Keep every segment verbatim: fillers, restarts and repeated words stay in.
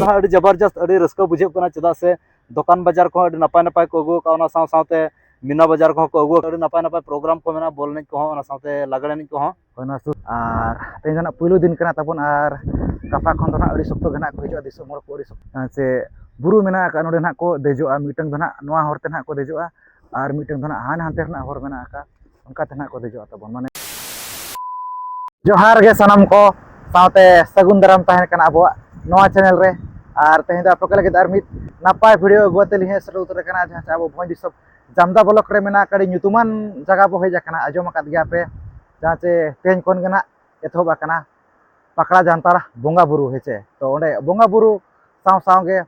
ᱟᱹᱰᱤ ᱡᱚᱵᱚᱨᱡᱚᱥᱛ, ᱟᱹᱰᱤ ᱨᱟᱹᱥᱠᱟᱹ ᱵᱩᱡᱷᱟᱹᱜ ᱠᱟᱱᱟ, ᱪᱮᱫᱟᱜ ᱥᱮ ᱫᱚᱠᱟᱱ ᱵᱟᱡᱟᱨ ᱠᱚᱦᱚᱸ ᱟᱹᱰᱤ ᱱᱟᱯᱟᱭ ᱱᱟᱯᱟᱭ ᱠᱚ ᱟᱹᱜᱩ ᱟᱠᱟᱫᱼᱟ, ᱚᱱᱟ ᱥᱟᱶ ᱥᱟᱶᱛᱮ ᱢᱤᱱᱟ ᱵᱟᱡᱟᱨ ᱠᱚᱦᱚᱸ ᱠᱚ ᱟᱹᱜᱩ ᱟᱠᱟᱫᱼᱟ, ᱟᱹᱰᱤ ᱱᱟᱯᱟᱭ ᱱᱟᱯᱟᱭ ᱯᱨᱳᱜᱨᱟᱢ ᱠᱚ ᱢᱮᱱᱟᱜᱼᱟ, ᱵᱚᱞ ᱮᱱᱮᱡ ᱠᱚᱦᱚᱸ, ᱚᱱᱟ ᱥᱟᱶᱛᱮ ᱞᱟᱜᱽᱲᱮ ᱮᱱᱮᱡ ᱠᱚᱦᱚᱸ᱾ ᱦᱳᱭ, ᱱᱚᱣᱟ ᱥᱩᱨ᱾ ᱟᱨ ᱛᱮᱦᱮᱧ ᱫᱚ ᱱᱟᱜ ᱯᱩᱭᱞᱩ ᱫᱤᱱ ᱠᱟᱱᱟ ᱛᱟᱵᱚᱱ, ᱟᱨ ᱜᱟᱯᱟ ᱠᱷᱚᱱ ᱫᱚ ᱱᱟᱜ ᱟᱹᱰᱤ ᱥᱚᱠᱛᱚ ᱜᱮ ᱱᱟᱜ ᱠᱚ ᱦᱤᱡᱩᱜᱼᱟ, ᱫᱤᱥᱚᱢ ᱦᱚᱲ ᱠᱚ ᱟᱹᱰᱤ ᱥᱚᱠᱛᱚ᱾ ᱦᱮᱸ, ᱥᱮ ᱵᱩᱨᱩ ᱢᱮᱱᱟᱜ ᱟᱠᱟᱫ, ᱱᱚᱸᱰᱮ ᱱᱟᱜ ᱠᱚ ᱫᱮᱡᱚᱜᱼᱟ, ᱢᱤᱫᱴᱟᱝ ᱫᱚ ᱱᱟᱜ ᱱᱚᱣᱟ ᱦᱚᱨ ᱛᱮ ᱱᱟᱜ ᱠᱚ ᱫᱮᱡᱚᱜᱼᱟ, ᱟᱨ ᱢᱤᱫᱴᱟᱝ ᱫᱚ ᱱᱟᱜ ᱦᱟᱱ ᱦᱟᱱᱛᱮ ᱨᱮᱱᱟᱜ ᱦᱚᱨ ᱢᱮᱱᱟᱜ ᱟᱠᱟᱫ, ᱚᱱᱠᱟ ᱛᱮ ᱱᱟᱜ ᱠᱚ ᱫᱮᱡᱚᱜᱼᱟ ᱛᱟᱵᱚᱱ᱾ ᱢᱟᱱᱮ, ᱡᱚᱦᱟᱨ ᱜᱮ ᱥᱟᱱᱟᱢ ᱠᱚ, ᱥᱟᱶᱛᱮ ᱥᱟᱹᱜᱩᱱ ᱫᱟᱨᱟᱢ ᱛᱟᱦᱮᱱ ᱠᱟᱱᱟ ᱟᱵᱚᱣᱟᱜ ᱱᱚᱣᱟ ᱪᱮᱱᱮᱞ ᱨᱮ᱾ ᱟᱨ ᱛᱮᱦᱮᱧ ᱫᱚ ᱟᱯᱮ ᱠᱚ ᱞᱟᱹᱜᱤᱫ ᱟᱨ ᱢᱤᱫ ᱱᱟᱯᱟᱭ ᱵᱷᱤᱰᱤᱭᱳ ᱟᱹᱜᱩ ᱠᱟᱛᱮ ᱞᱤᱧ ᱦᱮᱡ ᱥᱮᱴᱮᱨ ᱩᱛᱟᱹᱨ ᱟᱠᱟᱱᱟ, ᱡᱟᱦᱟᱸ ᱪᱮ ᱟᱵᱚ ᱵᱷᱚᱸᱡᱽ ᱫᱤᱥᱚᱢ ᱡᱟᱢᱫᱟ ᱵᱞᱚᱠ ᱨᱮ ᱢᱮᱱᱟᱜ ᱟᱠᱟᱫ ᱟᱹᱰᱤ ᱧᱩᱛᱩᱢᱟᱱ ᱡᱟᱭᱜᱟ ᱵᱚ ᱦᱮᱡ ᱟᱠᱟᱱᱟ, ᱟᱸᱡᱚᱢ ᱟᱠᱟᱫ ᱜᱮᱭᱟ ᱯᱮ, ᱡᱟᱦᱟᱸ ᱪᱮ ᱛᱮᱦᱮᱧ ᱠᱷᱚᱱ ᱜᱮ ᱱᱟᱜ ᱮᱛᱚᱦᱚᱵ ᱟᱠᱟᱱᱟ ᱯᱟᱠᱲᱟ ᱡᱟᱱᱛᱟᱲ ᱵᱚᱸᱜᱟ ᱵᱩᱨᱩ, ᱦᱮᱸ ᱪᱮ᱾ ᱛᱚ ᱚᱸᱰᱮ ᱵᱚᱸᱜᱟ ᱵᱩᱨᱩ ᱥᱟᱶ ᱥᱟᱶ ᱜᱮ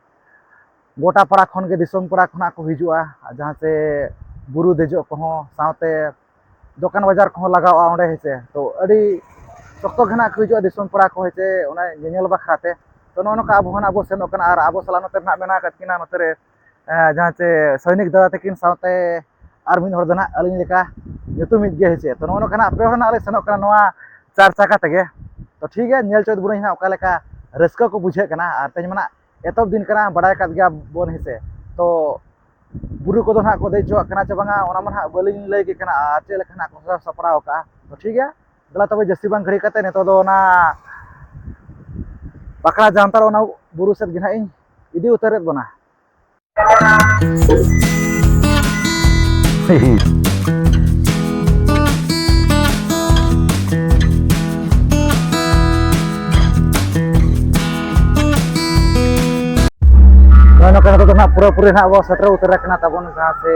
ᱜᱚᱴᱟ ᱯᱟᱲᱟ ᱠᱷᱚᱱ ᱜᱮ, ᱫᱤᱥᱚᱢ ᱯᱟᱲᱟ ᱠᱷᱚᱱᱟᱜ ᱠᱚ ᱦᱤᱡᱩᱜᱼᱟ, ᱟᱨ ᱡᱟᱦᱟᱸ ᱪᱮ ᱵᱩᱨᱩ ᱫᱮᱡᱚᱜ ᱠᱚᱦᱚᱸ, ᱥᱟᱶᱛᱮ ᱫᱚᱠᱟᱱ ᱵᱟᱡᱟᱨ ᱠᱚᱦᱚᱸ ᱞᱟᱜᱟᱣᱼᱟ ᱚᱸᱰᱮ, ᱦᱮᱸ ᱪᱮ᱾ ᱛᱚ ᱟᱹᱰᱤ ᱥᱚᱠᱛᱚ ᱜᱮ ᱱᱟᱜ ᱠᱚ ᱦᱤᱡᱩᱜᱼᱟ ᱫᱤᱥᱚᱢ ᱯᱟᱲᱟ ᱠᱚ, ᱦᱮᱸ ᱪᱮ, ᱚᱱᱟ ᱧᱮᱧᱮᱞ ᱵᱟᱠᱷᱨᱟ ᱛᱮ᱾ ᱛᱚ ᱱᱚᱜᱼᱚ ᱱᱚᱝᱠᱟ ᱟᱵᱚ ᱦᱚᱸ ᱱᱟᱜ ᱵᱚ ᱥᱮᱱᱚᱜ ᱠᱟᱱᱟ, ᱟᱨ ᱟᱵᱚ ᱥᱟᱞᱟᱜ ᱱᱚᱛᱮ ᱨᱮ ᱱᱟᱜ ᱢᱮᱱᱟᱜ ᱟᱠᱟᱫ ᱠᱤᱱᱟ ᱱᱚᱛᱮ ᱨᱮ, ᱮᱸ, ᱡᱟᱦᱟᱸ ᱪᱮ ᱥᱚᱭᱱᱤᱠ ᱫᱟᱫᱟ ᱛᱟᱹᱠᱤᱱ, ᱥᱟᱶᱛᱮ ᱟᱨ ᱢᱤᱫ ᱦᱚᱲ ᱫᱚ ᱱᱟᱜ ᱟᱹᱞᱤᱧ ᱞᱮᱠᱟ ᱧᱩᱛᱩᱢᱤᱡ ᱜᱮ, ᱦᱮᱸ ᱪᱮ᱾ ᱛᱚ ᱱᱚᱜᱼᱚ ᱱᱚᱝᱠᱟ ᱱᱟᱜ ᱯᱮ ᱦᱚᱲ ᱱᱟᱜ ᱞᱮ ᱥᱮᱱᱚᱜ ᱠᱟᱱᱟ ᱱᱚᱣᱟ ᱪᱟᱨ ᱪᱟᱠᱟ ᱛᱮᱜᱮ᱾ ᱛᱚ ᱴᱷᱤᱠ ᱜᱮᱭᱟ, ᱧᱮᱞ ᱪᱚᱭᱮᱫ ᱵᱚᱱᱟᱹᱧ ᱱᱟᱜ ᱚᱠᱟ ᱞᱮᱠᱟ ᱨᱟᱹᱥᱠᱟᱹ ᱠᱚ ᱵᱩᱡᱷᱟᱹᱜ ᱠᱟᱱᱟ᱾ ᱟᱨ ᱛᱮᱦᱮᱧ ᱢᱟ ᱱᱟᱜ ᱮᱛᱚᱦᱚᱵ ᱫᱤᱱ ᱠᱟᱱᱟ, ᱵᱟᱲᱟᱭ ᱟᱠᱟᱫ ᱜᱮᱭᱟ ᱵᱚᱱ, ᱦᱮᱸ ᱥᱮ᱾ ᱛᱚ ᱵᱩᱨᱩ ᱠᱚᱫᱚ ᱱᱟᱜ ᱠᱚ ᱫᱮᱡ ᱦᱚᱪᱚᱣᱟᱜ ᱠᱟᱱᱟ ᱪᱮ ᱵᱟᱝᱟ, ᱚᱱᱟ ᱢᱟ ᱱᱟᱜ ᱵᱟᱹᱞᱤᱧ ᱞᱟᱹᱭ ᱠᱮ ᱠᱟᱱᱟ, ᱟᱨ ᱪᱮᱫ ᱞᱮᱠᱟ ᱱᱟᱜ ᱠᱚ ᱥᱟᱡᱟᱣ ᱥᱟᱯᱲᱟᱣ ᱠᱟᱜᱼᱟ᱾ ᱛᱚ ᱴᱷᱤᱠ ᱜᱮᱭᱟ, ᱫᱮᱞᱟ ᱛᱚᱵᱮ ᱡᱟᱹᱥᱛᱤ ᱵᱟᱝ ᱜᱷᱟᱹᱲᱤ ᱠᱟᱛᱮ ᱱᱤᱛᱚᱜ ᱫᱚ ᱚᱱᱟ ᱯᱟᱠᱲᱟ ᱡᱟᱱᱛᱟᱲ ᱚᱱᱟ ᱵᱩᱨᱩ ᱥᱮᱫ ᱜᱮ ᱱᱟᱜ ᱤᱧ ᱤᱫᱤ ᱩᱛᱟᱹᱨᱮᱫ ᱵᱚᱱᱟ᱾ ᱱᱚᱜᱼᱚᱭ ᱱᱚᱝᱠᱟ ᱱᱤᱛᱚᱜ ᱫᱚ ᱱᱟᱜ ᱯᱩᱨᱟᱹᱯᱩᱨᱤ ᱱᱟᱜ ᱵᱚ ᱥᱮᱴᱮᱨ ᱩᱛᱟᱹᱨ ᱟᱠᱟᱱᱟ ᱛᱟᱵᱚᱱ ᱡᱟᱦᱟᱸ ᱥᱮ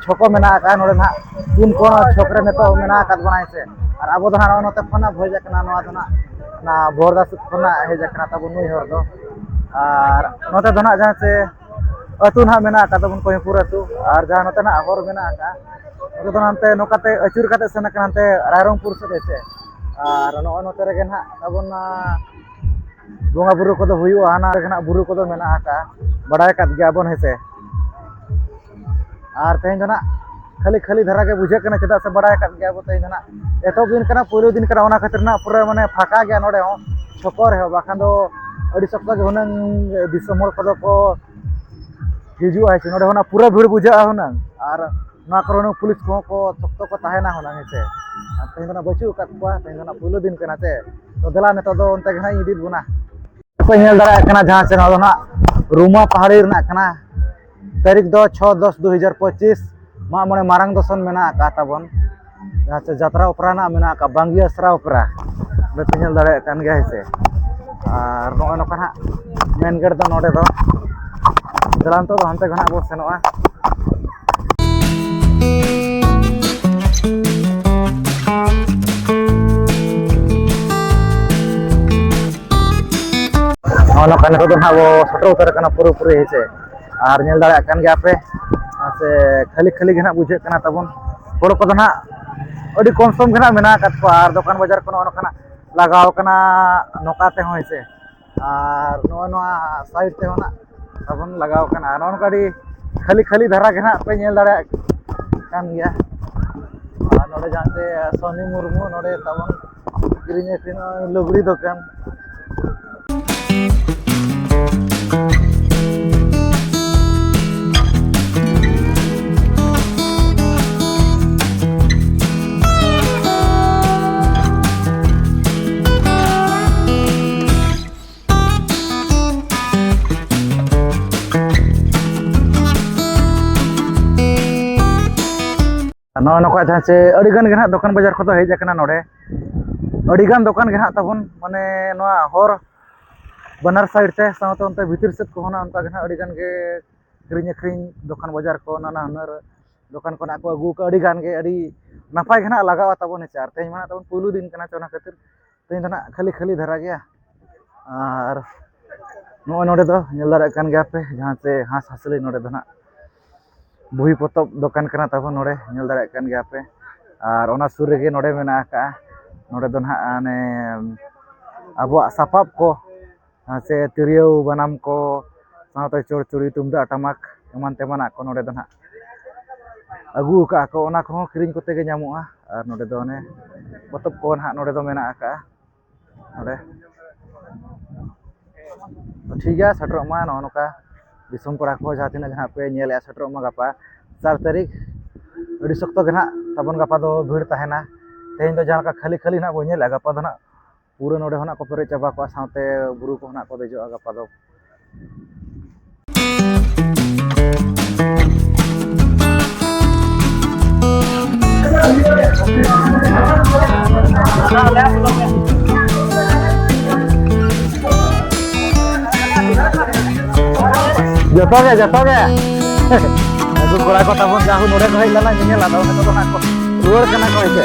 ᱪᱷᱚᱠᱚ ᱢᱮᱱᱟᱜ ᱟᱠᱟᱫᱼᱟ᱾ ᱱᱚᱰᱮ ᱱᱟᱜ ᱯᱩᱱ ᱠᱚᱬ ᱪᱷᱚᱠ ᱨᱮ ᱱᱤᱛᱚᱜ ᱢᱮᱱᱟᱜ ᱟᱠᱟᱫ ᱵᱚᱱᱟ, ᱦᱮᱸ ᱥᱮ᱾ ᱟᱨ ᱟᱵᱚ ᱫᱚ ᱦᱟᱸᱜ ᱱᱚᱜᱼᱚᱭ ᱱᱚᱛᱮ ᱠᱷᱚᱱᱟᱜ ᱵᱷᱚᱡᱽ ᱟᱠᱟᱱᱟ, ᱱᱚᱣᱟ ᱫᱚ ᱱᱟᱜ ᱚᱱᱟ ᱵᱚᱦᱚᱲᱫᱟ ᱥᱮᱫ ᱠᱷᱚᱱᱟᱜ ᱦᱮᱡ ᱟᱠᱟᱱᱟ ᱛᱟᱵᱚᱱ ᱱᱩᱭ ᱦᱚᱲ ᱫᱚ᱾ ᱟᱨ ᱱᱚᱛᱮ ᱫᱚ ᱱᱟᱜ ᱡᱟᱦᱟᱸ ᱥᱮ ᱟᱹᱛᱩ ᱱᱟᱜ ᱢᱮᱱᱟᱜ ᱟᱠᱟᱫ ᱛᱟᱵᱚᱱ ᱠᱚᱦᱤᱢᱯᱩᱨ ᱟᱹᱛᱩ, ᱟᱨ ᱡᱟᱦᱟᱸ ᱱᱚᱛᱮ ᱱᱟᱜ ᱦᱚᱨ ᱢᱮᱱᱟᱜ ᱟᱠᱟᱫ, ᱱᱚᱛᱮ ᱫᱚ ᱦᱟᱱᱛᱮ ᱱᱚᱝᱠᱟᱛᱮ ᱟᱹᱪᱩᱨ ᱠᱟᱛᱮ ᱥᱮᱱ ᱟᱠᱟᱱᱟ ᱦᱟᱱᱛᱮ ᱨᱟᱭᱨᱚᱝᱯᱩᱨ ᱥᱮᱫ, ᱦᱮᱸ ᱥᱮ᱾ ᱟᱨ ᱱᱚᱜᱼᱚᱭ ᱱᱚᱛᱮ ᱨᱮᱜᱮ ᱱᱟᱜ ᱛᱟᱵᱚᱱ, ᱟᱸ, ᱵᱚᱸᱜᱟ ᱵᱩᱨᱩ ᱠᱚᱫᱚ ᱦᱩᱭᱩᱜᱼᱟ, ᱦᱟᱱᱟ ᱨᱮᱜᱮ ᱱᱟᱜ ᱵᱩᱨᱩ ᱠᱚᱫᱚ ᱢᱮᱱᱟᱜ ᱟᱠᱟᱫᱼᱟ, ᱵᱟᱲᱟᱭ ᱟᱠᱟᱫ ᱜᱮᱭᱟ ᱵᱚᱱ, ᱦᱮᱸ ᱥᱮ᱾ ᱟᱨ ᱛᱮᱦᱮᱧ ᱫᱚ ᱱᱟᱜ ᱠᱷᱟᱹᱞᱤ ᱠᱷᱟᱹᱞᱤ ᱫᱷᱟᱨᱟ ᱜᱮ ᱵᱩᱡᱷᱟᱹᱜ ᱠᱟᱱᱟ, ᱪᱮᱫᱟᱜ ᱥᱮ ᱵᱟᱲᱟᱭ ᱟᱠᱟᱫ ᱜᱮᱭᱟ ᱵᱚ, ᱛᱮᱦᱮᱧ ᱫᱚ ᱱᱟᱜ ᱮᱛᱚᱦᱚᱵ ᱫᱤᱱ ᱠᱟᱱᱟ, ᱯᱳᱭᱞᱳ ᱫᱤᱱ ᱠᱟᱱᱟ, ᱚᱱᱟ ᱠᱷᱟᱹᱛᱤᱨ ᱱᱟᱜ ᱯᱩᱨᱟᱹ ᱢᱟᱱᱮ ᱯᱷᱟᱸᱠᱟ ᱜᱮᱭᱟ ᱱᱚᱰᱮ ᱦᱚᱸ, ᱪᱷᱚᱠᱚ ᱨᱮᱦᱚᱸ, ᱵᱟᱠᱷᱟᱱ ᱫᱚ ᱟᱹᱰᱤ ᱥᱚᱠᱛᱚ ᱜᱮ ᱦᱩᱱᱟᱹᱝ ᱫᱤᱥᱚᱢ ᱦᱚᱲ ᱠᱚᱫᱚ ᱠᱚ ᱦᱤᱡᱩᱜᱼᱟ, ᱦᱮᱸ ᱥᱮ᱾ ᱱᱚᱰᱮ ᱦᱩᱱᱟᱹᱝ ᱯᱩᱨᱟᱹ ᱵᱷᱤᱲ ᱵᱩᱡᱷᱟᱹᱜᱼᱟ ᱦᱩᱱᱟᱹᱝ, ᱟᱨ ᱱᱚᱣᱟ ᱠᱚᱨᱮ ᱦᱩᱱᱟᱹᱝ ᱯᱩᱞᱤᱥ ᱠᱚᱦᱚᱸ ᱠᱚ ᱥᱚᱠᱛᱚ ᱠᱚ ᱛᱟᱦᱮᱱᱟ ᱦᱩᱱᱟᱹᱝ, ᱦᱮᱸ ᱥᱮ᱾ ᱟᱨ ᱛᱮᱦᱮᱧ ᱫᱚ ᱱᱟᱜ ᱵᱟᱹᱪᱩᱜ ᱟᱠᱟᱫ ᱠᱚᱣᱟ, ᱛᱮᱦᱮᱧ ᱫᱚ ᱱᱟᱜ ᱯᱩᱭᱞᱩ ᱫᱤᱱ ᱠᱟᱱᱟ ᱥᱮ᱾ ᱛᱚ ᱫᱮᱞᱟ, ᱱᱤᱛᱚᱜ ᱫᱚ ᱚᱱᱛᱮ ᱜᱮ ᱱᱟᱜ ᱤᱧ ᱤᱫᱤᱭᱮᱫ ᱵᱚᱱᱟ᱾ ᱯᱮ ᱧᱮᱞ ᱫᱟᱲᱮᱭᱟᱜ ᱠᱟᱱᱟ ᱡᱟᱦᱟᱸ ᱥᱮ, ᱱᱚᱣᱟ ᱫᱚ ᱱᱟᱜ ᱨᱩᱢᱟ ᱯᱟᱦᱟᱲᱤ ᱨᱮᱱᱟᱜ ᱠᱟᱱᱟ᱾ ᱛᱟᱹᱨᱤᱠᱷ ᱫᱚ ᱪᱷᱚ ᱫᱚᱥ ᱫᱩ ᱦᱟᱡᱟᱨ ᱯᱚᱸᱪᱤᱥ, ᱢᱟᱜ ᱢᱚᱬᱮ ᱢᱟᱨᱟᱝ ᱫᱚᱥᱚᱱ ᱢᱮᱱᱟᱜ ᱟᱠᱟᱫ ᱛᱟᱵᱚᱱ, ᱡᱟᱦᱟᱸ ᱪᱮ ᱡᱟᱛᱨᱟ ᱚᱯᱮᱨᱟ ᱨᱮᱱᱟᱜ ᱢᱮᱱᱟᱜ ᱟᱠᱟᱫ, ᱵᱟᱝᱜᱤ ᱟᱥᱨᱟ ᱚᱯᱮᱨᱟ, ᱚᱸᱰᱮ ᱯᱮ ᱧᱮᱞ ᱫᱟᱲᱮᱭᱟᱜ ᱠᱟᱱ ᱜᱮᱭᱟ, ᱦᱮᱸ ᱥᱮ᱾ ᱟᱨ ᱱᱚᱜᱼᱚᱭ ᱱᱚᱝᱠᱟ ᱱᱟᱜ ᱢᱮᱱ ᱜᱮᱴ ᱫᱚ ᱱᱚᱰᱮ ᱫᱚ᱾ ᱫᱮᱞᱟ, ᱱᱤᱛᱚᱜ ᱫᱚ ᱦᱟᱱᱛᱮ ᱠᱷᱚᱱᱟᱜ ᱵᱚᱱ ᱥᱮᱱᱚᱜᱼᱟ᱾ ᱱᱚᱜᱼᱚ ᱱᱚᱝᱠᱟ ᱱᱤᱛᱚᱜ ᱫᱚ ᱱᱟᱦᱟᱜ ᱵᱚ ᱥᱮᱴᱮᱨ ᱩᱛᱟᱹᱨ ᱟᱠᱟᱱᱟ ᱯᱩᱨᱟᱹᱯᱩᱨᱤ, ᱦᱮᱸ ᱥᱮ᱾ ᱟᱨ ᱧᱮᱞ ᱫᱟᱲᱮᱭᱟᱜ ᱠᱟᱱ ᱜᱮᱭᱟ ᱯᱮ, ᱥᱮ ᱠᱷᱟᱹᱞᱤ ᱠᱷᱟᱹᱞᱤ ᱜᱮ ᱱᱟᱦᱟᱜ ᱵᱩᱡᱷᱟᱹᱜ ᱠᱟᱱᱟ ᱛᱟᱵᱚᱱ᱾ ᱦᱚᱲ ᱠᱚᱫᱚ ᱱᱟᱦᱟᱜ ᱟᱹᱰᱤ ᱠᱚᱢ ᱥᱚᱢ ᱜᱮ ᱱᱟᱦᱟᱜ ᱢᱮᱱᱟᱜ ᱟᱠᱟᱫ ᱠᱚᱣᱟ, ᱟᱨ ᱫᱚᱠᱟᱱ ᱵᱟᱡᱟᱨ ᱠᱚ ᱱᱚᱜᱼᱚ ᱱᱚᱝᱠᱟᱱᱟᱜ ᱞᱟᱜᱟᱣ ᱠᱟᱱᱟ ᱱᱚᱝᱠᱟ ᱛᱮᱦᱚᱸ, ᱦᱮᱸ ᱥᱮ᱾ ᱟᱨ ᱱᱚᱜᱼᱚ ᱱᱚᱣᱟ ᱥᱟᱭᱤᱰ ᱛᱮᱦᱚᱸ ᱱᱟᱦᱟᱜ ᱛᱟᱵᱚᱱ ᱞᱟᱜᱟᱣ ᱠᱟᱱᱟ᱾ ᱟᱨ ᱱᱚᱜᱼᱚ ᱱᱚᱝᱠᱟ ᱟᱹᱰᱤ ᱠᱷᱟᱹᱞᱤ ᱠᱷᱟᱹᱞᱤ ᱫᱷᱟᱨᱟ ᱜᱮ ᱱᱟᱦᱟᱜ ᱯᱮ ᱧᱮᱞ ᱫᱟᱲᱮᱭᱟᱜ ᱠᱟᱱ ᱜᱮᱭᱟ᱾ ᱟᱨ ᱱᱚᱰᱮ ᱡᱟᱦᱟᱸ ᱛᱮ ᱥᱚᱱᱤ ᱢᱩᱨᱢᱩ ᱱᱚᱰᱮ ᱛᱟᱵᱚᱱ ᱠᱤᱨᱤᱧ ᱟᱹᱠᱷᱨᱤᱧ ᱞᱩᱜᱽᱲᱤ ᱫᱚᱠᱟᱱ᱾ ᱱᱚᱜᱼᱚ ᱱᱚᱝᱠᱟ ᱡᱟᱦᱟᱸ ᱪᱮ ᱟᱹᱰᱤ ᱜᱟᱱ ᱜᱮ ᱱᱟᱦᱟᱜ ᱫᱚᱠᱟᱱ ᱵᱟᱡᱟᱨ ᱠᱚᱫᱚ ᱦᱮᱡ ᱟᱠᱟᱱᱟ ᱱᱚᱰᱮ᱾ ᱟᱹᱰᱤ ᱜᱟᱱ ᱫᱚᱠᱟᱱ ᱜᱮ ᱱᱟᱦᱟᱜ ᱛᱟᱵᱚᱱ, ᱢᱟᱱᱮ, ᱱᱚᱣᱟ ᱦᱚᱨ ᱵᱟᱱᱟᱨ ᱥᱟᱭᱤᱰ ᱛᱮ, ᱥᱟᱶᱛᱮ ᱚᱱᱛᱮ ᱵᱷᱤᱛᱤᱨ ᱥᱮᱫ ᱠᱚᱦᱚᱸ ᱱᱟᱦᱟᱜ ᱚᱱᱠᱟ ᱜᱮ ᱱᱟᱦᱟᱜ ᱟᱹᱰᱤ ᱜᱟᱱ ᱜᱮ ᱠᱤᱨᱤᱧ ᱟᱹᱠᱷᱨᱤᱧ ᱫᱚᱠᱟᱱ ᱵᱟᱡᱟᱨ ᱠᱚ, ᱱᱟᱱᱟ ᱦᱩᱱᱟᱹᱨ ᱫᱚᱠᱟᱱ ᱠᱚ ᱱᱟᱦᱟᱜ ᱠᱚ ᱟᱹᱜᱩ ᱟᱠᱟᱫᱼᱟ᱾ ᱟᱹᱰᱤ ᱜᱟᱱ ᱜᱮ ᱟᱹᱰᱤ ᱱᱟᱯᱟᱭ ᱜᱮ ᱱᱟᱦᱟᱜ ᱞᱟᱜᱟᱜᱼᱟ ᱛᱟᱵᱚᱱ, ᱦᱮᱸ ᱥᱮ᱾ ᱟᱨ ᱛᱮᱦᱮᱧ ᱢᱟ ᱱᱟᱦᱟᱜ ᱛᱟᱵᱚᱱ ᱯᱩᱭᱞᱩ ᱫᱤᱱ ᱠᱟᱱᱟ, ᱪᱚ ᱚᱱᱟ ᱠᱷᱟᱹᱛᱤᱨ ᱛᱮᱦᱮᱧ ᱫᱚ ᱱᱟᱦᱟᱜ ᱠᱷᱟᱹᱞᱤ ᱠᱷᱟᱹᱞᱤ ᱫᱷᱟᱨᱟ ᱜᱮᱭᱟ᱾ ᱟᱨ ᱱᱚᱜᱼᱚᱭ ᱱᱚᱰᱮ ᱫᱚ ᱧᱮᱞ ᱫᱟᱲᱮᱭᱟᱜ ᱠᱟᱱ ᱜᱮᱭᱟ ᱯᱮ, ᱡᱟᱦᱟᱸ ᱪᱮ ᱦᱟᱸᱥ ᱦᱟᱸᱥᱞᱤ ᱱᱚᱰᱮ ᱫᱚ ᱱᱟᱦᱟᱜ ᱵᱳᱭ ᱯᱚᱛᱚᱵ ᱫᱚᱠᱟᱱ ᱠᱟᱱᱟ ᱛᱟᱵᱚᱱ, ᱱᱚᱰᱮ ᱧᱮᱞ ᱫᱟᱲᱮᱭᱟᱜ ᱠᱟᱱ ᱜᱮᱭᱟ ᱯᱮ᱾ ᱟᱨ ᱚᱱᱟ ᱥᱩᱨ ᱨᱮᱜᱮ ᱱᱚᱰᱮ ᱢᱮᱱᱟᱜ ᱟᱠᱟᱫᱼᱟ, ᱱᱚᱰᱮ ᱫᱚ ᱱᱟᱦᱟᱜ ᱚᱱᱮ ᱟᱵᱚᱣᱟᱜ ᱥᱟᱯᱟᱵ ᱠᱚ, ᱥᱮ ᱛᱤᱨᱭᱳ ᱵᱟᱱᱟᱢ ᱠᱚ, ᱥᱟᱶᱛᱮ ᱪᱚᱲᱪᱚᱲᱤ, ᱛᱩᱢᱫᱟᱜ ᱴᱟᱢᱟᱠ, ᱮᱢᱟᱱ ᱛᱮᱢᱟᱱᱟᱜ ᱠᱚ ᱱᱚᱰᱮ ᱫᱚ ᱱᱟᱦᱟᱜ ᱟᱹᱜᱩ ᱟᱠᱟᱫᱼᱟ ᱠᱚ, ᱚᱱᱟ ᱠᱚᱦᱚᱸ ᱠᱤᱨᱤᱧ ᱠᱚᱛᱮ ᱜᱮ ᱧᱟᱢᱚᱜᱼᱟ᱾ ᱟᱨ ᱱᱚᱰᱮ ᱫᱚ ᱚᱱᱮ ᱯᱚᱛᱚᱵ ᱠᱚ ᱱᱟᱦᱟᱜ ᱱᱚᱰᱮ ᱫᱚ ᱢᱮᱱᱟᱜ ᱟᱠᱟᱫᱼᱟ᱾ ᱱᱚᱰᱮ ᱛᱚ ᱴᱷᱤᱠ ᱜᱮᱭᱟ, ᱥᱮᱴᱮᱨᱚᱜ ᱢᱟ ᱱᱚᱜᱼᱚ ᱱᱚᱝᱠᱟ ᱫᱤᱥᱚᱢ ᱯᱟᱲᱟ ᱠᱚ ᱡᱟᱦᱟᱸ ᱛᱤᱱᱟᱹᱜ ᱜᱮ ᱱᱟᱦᱟᱜ ᱯᱮ ᱧᱮᱞᱮᱫᱼᱟ, ᱥᱮᱴᱮᱨᱚᱜ ᱢᱟ ᱜᱟᱯᱟ ᱪᱟᱨ ᱛᱟᱹᱨᱤᱠᱷ᱾ ᱟᱹᱰᱤ ᱥᱚᱠᱛᱚ ᱜᱮ ᱱᱟᱦᱟᱜ ᱛᱟᱵᱚᱱ ᱜᱟᱯᱟ ᱫᱚ ᱵᱷᱤᱲ ᱛᱟᱦᱮᱱᱟ᱾ ᱛᱮᱦᱮᱧ ᱫᱚ ᱡᱟᱦᱟᱸ ᱞᱮᱠᱟ ᱠᱷᱟᱹᱞᱤ ᱠᱷᱟᱹᱞᱤ ᱱᱟᱦᱟᱜ ᱵᱚᱱ ᱧᱮᱞᱮᱫᱼᱟ, ᱜᱟᱯᱟ ᱫᱚ ᱱᱟᱦᱟᱜ ᱯᱩᱨᱟᱹ ᱱᱚᱰᱮ ᱦᱚᱸ ᱱᱟᱦᱟᱜ ᱠᱚ ᱯᱮᱨᱮᱡ ᱪᱟᱵᱟ ᱠᱚᱜᱼᱟ, ᱥᱟᱶᱛᱮ ᱵᱩᱨᱩ ᱠᱚᱦᱚᱸ ᱱᱟᱦᱟᱜ ᱠᱚ ᱫᱮᱡᱚᱜᱼᱟ ᱜᱟᱯᱟ ᱫᱚ᱾ ᱡᱚᱛᱚ ᱜᱮ, ᱡᱚᱛᱚ ᱜᱮ᱾ ᱩᱱᱠᱩ ᱠᱚᱲᱟ ᱠᱚ ᱛᱟᱵᱚᱱ ᱡᱟᱦᱩ ᱱᱚᱰᱮ ᱠᱚ ᱦᱮᱡ ᱞᱮᱱᱟ ᱧᱮᱧᱮᱞ, ᱟᱫᱚ ᱱᱤᱛᱚᱜ ᱫᱚ ᱱᱟᱦᱟᱜ ᱠᱚ ᱨᱩᱣᱟᱹᱲ ᱠᱟᱱᱟ ᱠᱚ ᱦᱮᱸᱥᱮ᱾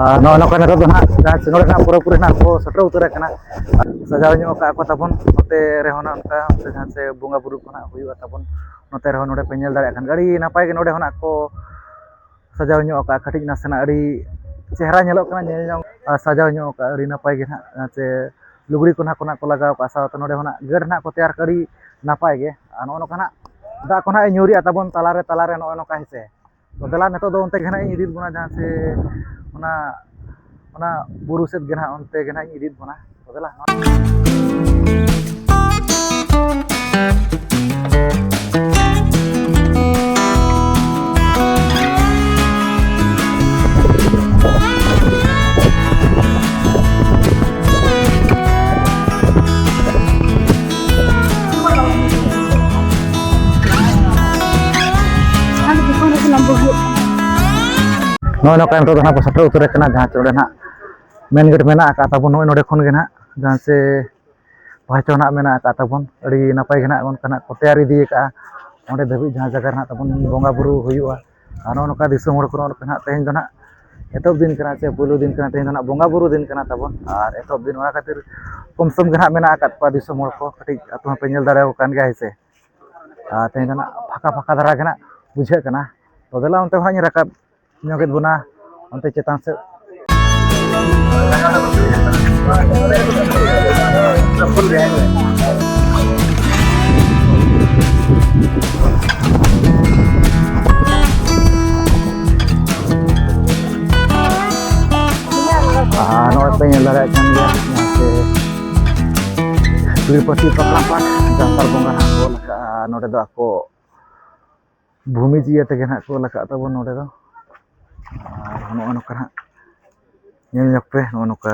ᱟᱨ ᱱᱚᱜᱼᱚ ᱱᱚᱝᱠᱟ ᱱᱤᱛᱚᱜ ᱫᱚ ᱱᱟᱦᱟᱜ ᱡᱟᱦᱟᱸ ᱥᱮ ᱱᱚᱰᱮ ᱱᱟᱦᱟᱜ ᱯᱩᱨᱟᱹᱯᱩᱨᱤ ᱱᱟᱦᱟᱜ ᱠᱚ ᱥᱮᱴᱮᱨ ᱩᱛᱟᱹᱨ ᱟᱠᱟᱱᱟ᱾ ᱥᱟᱡᱟᱣ ᱧᱚᱜ ᱟᱠᱟᱫ ᱠᱚ ᱛᱟᱵᱚᱱ ᱱᱚᱛᱮ ᱨᱮᱦᱚᱸ ᱱᱟᱜ ᱚᱱᱠᱟ ᱡᱟᱦᱟᱸ ᱥᱮ ᱵᱚᱸᱜᱟ ᱵᱩᱨᱩ ᱠᱚ ᱱᱟᱜ ᱦᱩᱭᱩᱜᱼᱟ ᱛᱟᱵᱚᱱ᱾ ᱱᱚᱛᱮ ᱨᱮᱦᱚᱸ ᱱᱚᱰᱮ ᱯᱮ ᱧᱮᱞ ᱫᱟᱲᱮᱭᱟᱜ ᱠᱷᱟᱱ ᱟᱹᱰᱤ ᱱᱟᱯᱟᱭ ᱜᱮ ᱱᱚᱰᱮ ᱦᱚᱸ ᱱᱟᱜ ᱠᱚ ᱥᱟᱡᱟᱣ ᱧᱚᱜ ᱟᱠᱟᱫᱼᱟ᱾ ᱠᱟᱹᱴᱤᱡ ᱱᱟᱥᱮᱱᱟᱜ ᱟᱹᱰᱤ ᱪᱮᱦᱨᱟ ᱧᱮᱞᱚᱜ ᱠᱟᱱᱟ, ᱧᱮᱞ ᱧᱚᱝ ᱟᱨ ᱥᱟᱡᱟᱣ ᱧᱚᱜ ᱟᱠᱟᱫᱼᱟ ᱟᱹᱰᱤ ᱱᱟᱯᱟᱭ ᱜᱮ ᱱᱟᱜ᱾ ᱡᱟᱦᱟᱸ ᱪᱮ ᱞᱩᱜᱽᱲᱤ ᱠᱚ ᱱᱟᱜ ᱠᱚ ᱱᱟᱜ ᱠᱚ ᱞᱟᱜᱟᱣ ᱠᱟᱜᱼᱟ, ᱥᱟᱶᱛᱮ ᱱᱚᱰᱮ ᱦᱚᱸ ᱱᱟᱜ ᱜᱟᱹᱴ ᱱᱟᱜ ᱠᱚ ᱛᱮᱭᱟᱨ ᱠᱟᱜᱼᱟ ᱟᱹᱰᱤ ᱱᱟᱯᱟᱭ ᱜᱮ᱾ ᱟᱨ ᱱᱚᱜᱼᱚ ᱱᱚᱝᱠᱟ ᱱᱟᱜ ᱫᱟᱜ ᱠᱚ ᱱᱟᱜ ᱮ ᱧᱩᱨᱮᱜᱼᱟ ᱛᱟᱵᱚᱱ ᱛᱟᱞᱟᱨᱮ, ᱛᱟᱞᱟᱨᱮ ᱱᱚᱜᱼᱚ ᱱᱚᱝᱠᱟ ᱦᱮᱸ ᱥᱮ᱾ ᱛᱚ ᱫᱮᱞᱟ ᱱᱤᱛᱚᱜ ᱫᱚ ᱚᱱᱛᱮ ᱜᱮ ᱱᱟᱜ ᱤᱧ ᱤᱫᱤᱭᱮᱫ ᱵᱚᱱᱟ, ᱡᱟᱦᱟᱸ ᱥᱮ ᱚᱱᱟ, ᱚᱱᱟ ᱵᱩᱨᱩ ᱥᱮᱫ ᱜᱮ ᱱᱟᱜ, ᱚᱱᱛᱮ ᱜᱮ ᱱᱟᱜ ᱤᱧ ᱤᱫᱤᱭᱮᱫ ᱵᱚᱱᱟ᱾ ᱛᱚ ᱫᱮᱞᱟ᱾ ᱟᱨ ᱫᱚᱠᱟᱱ ᱨᱮ ᱥᱟᱱᱟᱢ ᱠᱚ ᱦᱩᱭᱩᱜ ᱠᱟᱱᱟ᱾ ᱱᱚᱜᱼᱚᱭ ᱱᱚᱝᱠᱟ ᱱᱤᱛᱚᱜ ᱫᱚ ᱱᱟᱦᱟᱜ ᱵᱚ ᱥᱮᱴᱮᱨ ᱩᱛᱟᱹᱨ ᱟᱠᱟᱱᱟ, ᱡᱟᱦᱟᱸ ᱪᱮ ᱚᱸᱰᱮ ᱱᱟᱦᱟᱜ ᱢᱮᱱ ᱜᱮᱴ ᱢᱮᱱᱟᱜ ᱟᱠᱟᱫ ᱛᱟᱵᱚᱱ, ᱱᱚᱜᱼᱚᱭ ᱱᱚᱸᱰᱮ ᱠᱷᱚᱱ ᱜᱮ ᱱᱟᱦᱟᱜ ᱡᱟᱦᱟᱸ ᱪᱮ ᱯᱟᱦᱟᱪᱚ ᱱᱟᱦᱟᱜ ᱢᱮᱱᱟᱜ ᱟᱠᱟᱫ ᱛᱟᱵᱚᱱ, ᱟᱹᱰᱤ ᱱᱟᱯᱟᱭ ᱜᱮ ᱱᱟᱦᱟᱜ ᱚᱱᱠᱟᱱᱟᱜ ᱠᱚ ᱛᱮᱭᱟᱨ ᱤᱫᱤ ᱟᱠᱟᱫᱼᱟ᱾ ᱚᱸᱰᱮ ᱫᱷᱟᱹᱵᱤᱡ ᱡᱟᱦᱟᱸ ᱡᱟᱭᱜᱟ ᱨᱮ ᱱᱟᱦᱟᱜ ᱛᱟᱵᱚᱱ ᱵᱚᱸᱜᱟ ᱵᱩᱨᱩ ᱦᱩᱭᱩᱜᱼᱟ᱾ ᱟᱨ ᱱᱚᱜᱼᱚ ᱱᱚᱝᱠᱟ ᱫᱤᱥᱚᱢ ᱦᱚᱲ ᱠᱚ ᱱᱚᱜᱼᱚ ᱱᱚᱝᱠᱟ ᱱᱟᱦᱟᱜ ᱛᱮᱦᱮᱧ ᱫᱚ ᱱᱟᱦᱟᱜ ᱮᱛᱚᱦᱚᱵ ᱫᱤᱱ ᱠᱟᱱᱟ ᱪᱮ ᱯᱳᱭᱞᱳ ᱫᱤᱱ ᱠᱟᱱᱟ, ᱛᱮᱦᱮᱧ ᱫᱚ ᱱᱟᱦᱟᱜ ᱵᱚᱸᱜᱟ ᱵᱩᱨᱩ ᱫᱤᱱ ᱠᱟᱱᱟ ᱛᱟᱵᱚᱱ᱾ ᱟᱨ ᱮᱛᱚᱦᱚᱵ ᱫᱤᱱ ᱚᱱᱟ ᱠᱷᱟᱹᱛᱤᱨ ᱠᱚᱢ ᱥᱚᱢ ᱜᱮ ᱱᱟᱦᱟᱜ ᱢᱮᱱᱟᱜ ᱟᱠᱟᱫ ᱠᱚᱣᱟ ᱫᱤᱥᱚᱢ ᱦᱚᱲ ᱠᱚ, ᱠᱟᱹᱴᱤᱡ ᱟᱹᱛᱩ ᱦᱚᱸᱯᱮ ᱧᱮᱞ ᱫᱟᱲᱮᱭᱟᱠᱚ ᱠᱟᱱ ᱜᱮᱭᱟ, ᱦᱮᱸ ᱥᱮ᱾ ᱟᱨ ᱛᱮᱦᱮᱧ ᱫᱚ ᱱᱟᱦᱟᱜ ᱯᱷᱟᱸᱠᱟ ᱯᱷᱟᱸᱠᱟ ᱫᱷᱟᱨᱟ ᱜᱮ ᱱᱟᱦᱟᱜ ᱵᱩᱡᱷᱟᱹᱜ ᱠᱟᱱᱟ᱾ ᱛᱚ ᱫᱮᱞᱟ ᱚᱱᱛᱮ ᱠᱷᱚᱱᱟᱜ ᱤᱧ ᱨᱟᱠᱟᱵ ᱧᱚᱜᱮᱫ ᱵᱚᱱᱟ ᱚᱱᱛᱮ ᱪᱮᱛᱟᱱ ᱥᱮᱫ᱾ ᱟᱨ ᱱᱚᱜᱼᱚᱭ ᱯᱮ ᱧᱮᱞ ᱫᱟᱲᱮᱭᱟᱜ ᱠᱟᱱ ᱜᱮᱭᱟ, ᱱᱚᱛᱮ ᱛᱤᱨᱩᱯᱚᱛᱤ ᱯᱟᱠᱲᱟ ᱯᱟᱴ ᱡᱟᱱᱛᱟᱲ ᱵᱚᱸᱜᱟ ᱦᱟᱸᱜ ᱠᱚ ᱚᱞ ᱟᱠᱟᱫᱼᱟ᱾ ᱱᱚᱰᱮ ᱫᱚ ᱟᱠᱚ ᱵᱷᱩᱢᱤ ᱡᱤᱭᱟᱹ ᱛᱮᱜᱮ ᱱᱟᱦᱟᱜ ᱠᱚ ᱚᱞ ᱟᱠᱟᱫ ᱛᱟᱵᱚᱱ ᱱᱚᱰᱮ ᱫᱚ᱾ ᱟᱨ ᱱᱚᱜᱼᱚ ᱱᱚᱝᱠᱟ ᱱᱟᱦᱟᱜ ᱧᱮᱞ ᱧᱚᱜ ᱯᱮ, ᱱᱚᱜᱼᱚ ᱱᱚᱝᱠᱟ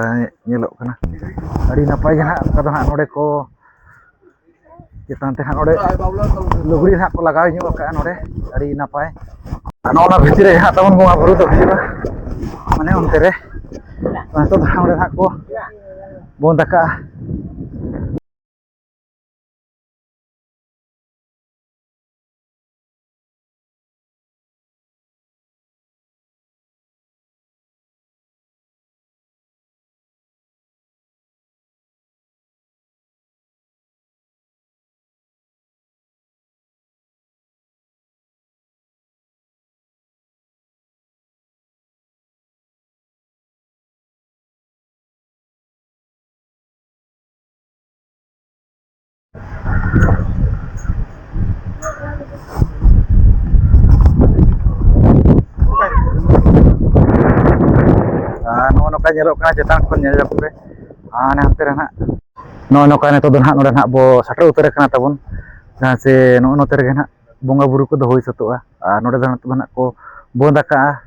ᱧᱮᱞᱚᱜ ᱠᱟᱱᱟ᱾ ᱟᱹᱰᱤ ᱱᱟᱯᱟᱭ ᱜᱮ ᱱᱟᱦᱟᱜ ᱚᱱᱠᱟ ᱫᱚ ᱱᱟᱦᱟᱜ ᱱᱚᱰᱮ ᱠᱚ ᱪᱮᱛᱟᱱ ᱛᱮ ᱱᱟᱦᱟᱜ ᱱᱚᱰᱮ ᱞᱩᱜᱽᱲᱤ ᱱᱟᱦᱟᱜ ᱠᱚ ᱞᱟᱜᱟᱣ ᱧᱚᱜ ᱟᱠᱟᱫᱼᱟ ᱱᱚᱰᱮ, ᱟᱹᱰᱤ ᱱᱟᱯᱟᱭ᱾ ᱟᱨ ᱱᱚᱜᱼᱚ ᱱᱚᱣᱟ ᱵᱷᱤᱛᱤᱨ ᱨᱮ ᱱᱟᱦᱟᱜ ᱛᱟᱵᱚᱱ ᱵᱚᱸᱜᱟ ᱵᱩᱨᱩ ᱫᱚ ᱦᱩᱭᱩᱜᱼᱟ, ᱢᱟᱱᱮ ᱚᱱᱛᱮ ᱨᱮ᱾ ᱱᱤᱛᱚᱜ ᱫᱚ ᱱᱟᱦᱟᱜ ᱱᱚᱰᱮ ᱱᱟᱦᱟᱜ ᱠᱚ ᱵᱚᱸᱫᱽ ᱟᱠᱟᱫᱼᱟ᱾ ᱟᱨ ᱱᱚᱜᱼᱚ ᱱᱚᱝᱠᱟ ᱧᱮᱞᱚᱜ ᱠᱟᱱᱟ ᱪᱮᱛᱟᱱ ᱠᱷᱚᱱ ᱧᱮᱞ ᱧᱚᱜ ᱯᱮ᱾ ᱟᱨ ᱦᱟᱱᱮ ᱦᱟᱱᱛᱮ ᱨᱮ ᱱᱟᱦᱟᱜ ᱱᱚᱜᱼᱚᱭ ᱱᱚᱝᱠᱟ ᱱᱤᱛᱚᱜ ᱫᱚ ᱱᱟᱦᱟᱜ ᱱᱚᱰᱮ ᱱᱟᱦᱟᱜ ᱵᱚ ᱥᱮᱴᱮᱨ ᱩᱛᱟᱹᱨ ᱟᱠᱟᱱᱟ ᱛᱟᱵᱚᱱ, ᱡᱟᱦᱟᱸ ᱥᱮ ᱱᱚᱜᱼᱚ ᱱᱚᱛᱮ ᱨᱮᱜᱮ ᱱᱟᱦᱟᱜ ᱵᱚᱸᱜᱟ ᱵᱩᱨᱩ ᱠᱚᱫᱚ ᱦᱩᱭ ᱥᱟᱹᱛᱚᱜᱼᱟ᱾ ᱟᱨ ᱱᱚᱰᱮ ᱫᱚ ᱱᱤᱛᱚᱜ ᱫᱚ ᱱᱟᱦᱟᱜ ᱠᱚ ᱵᱚᱸᱫᱽ ᱟᱠᱟᱜᱼᱟ,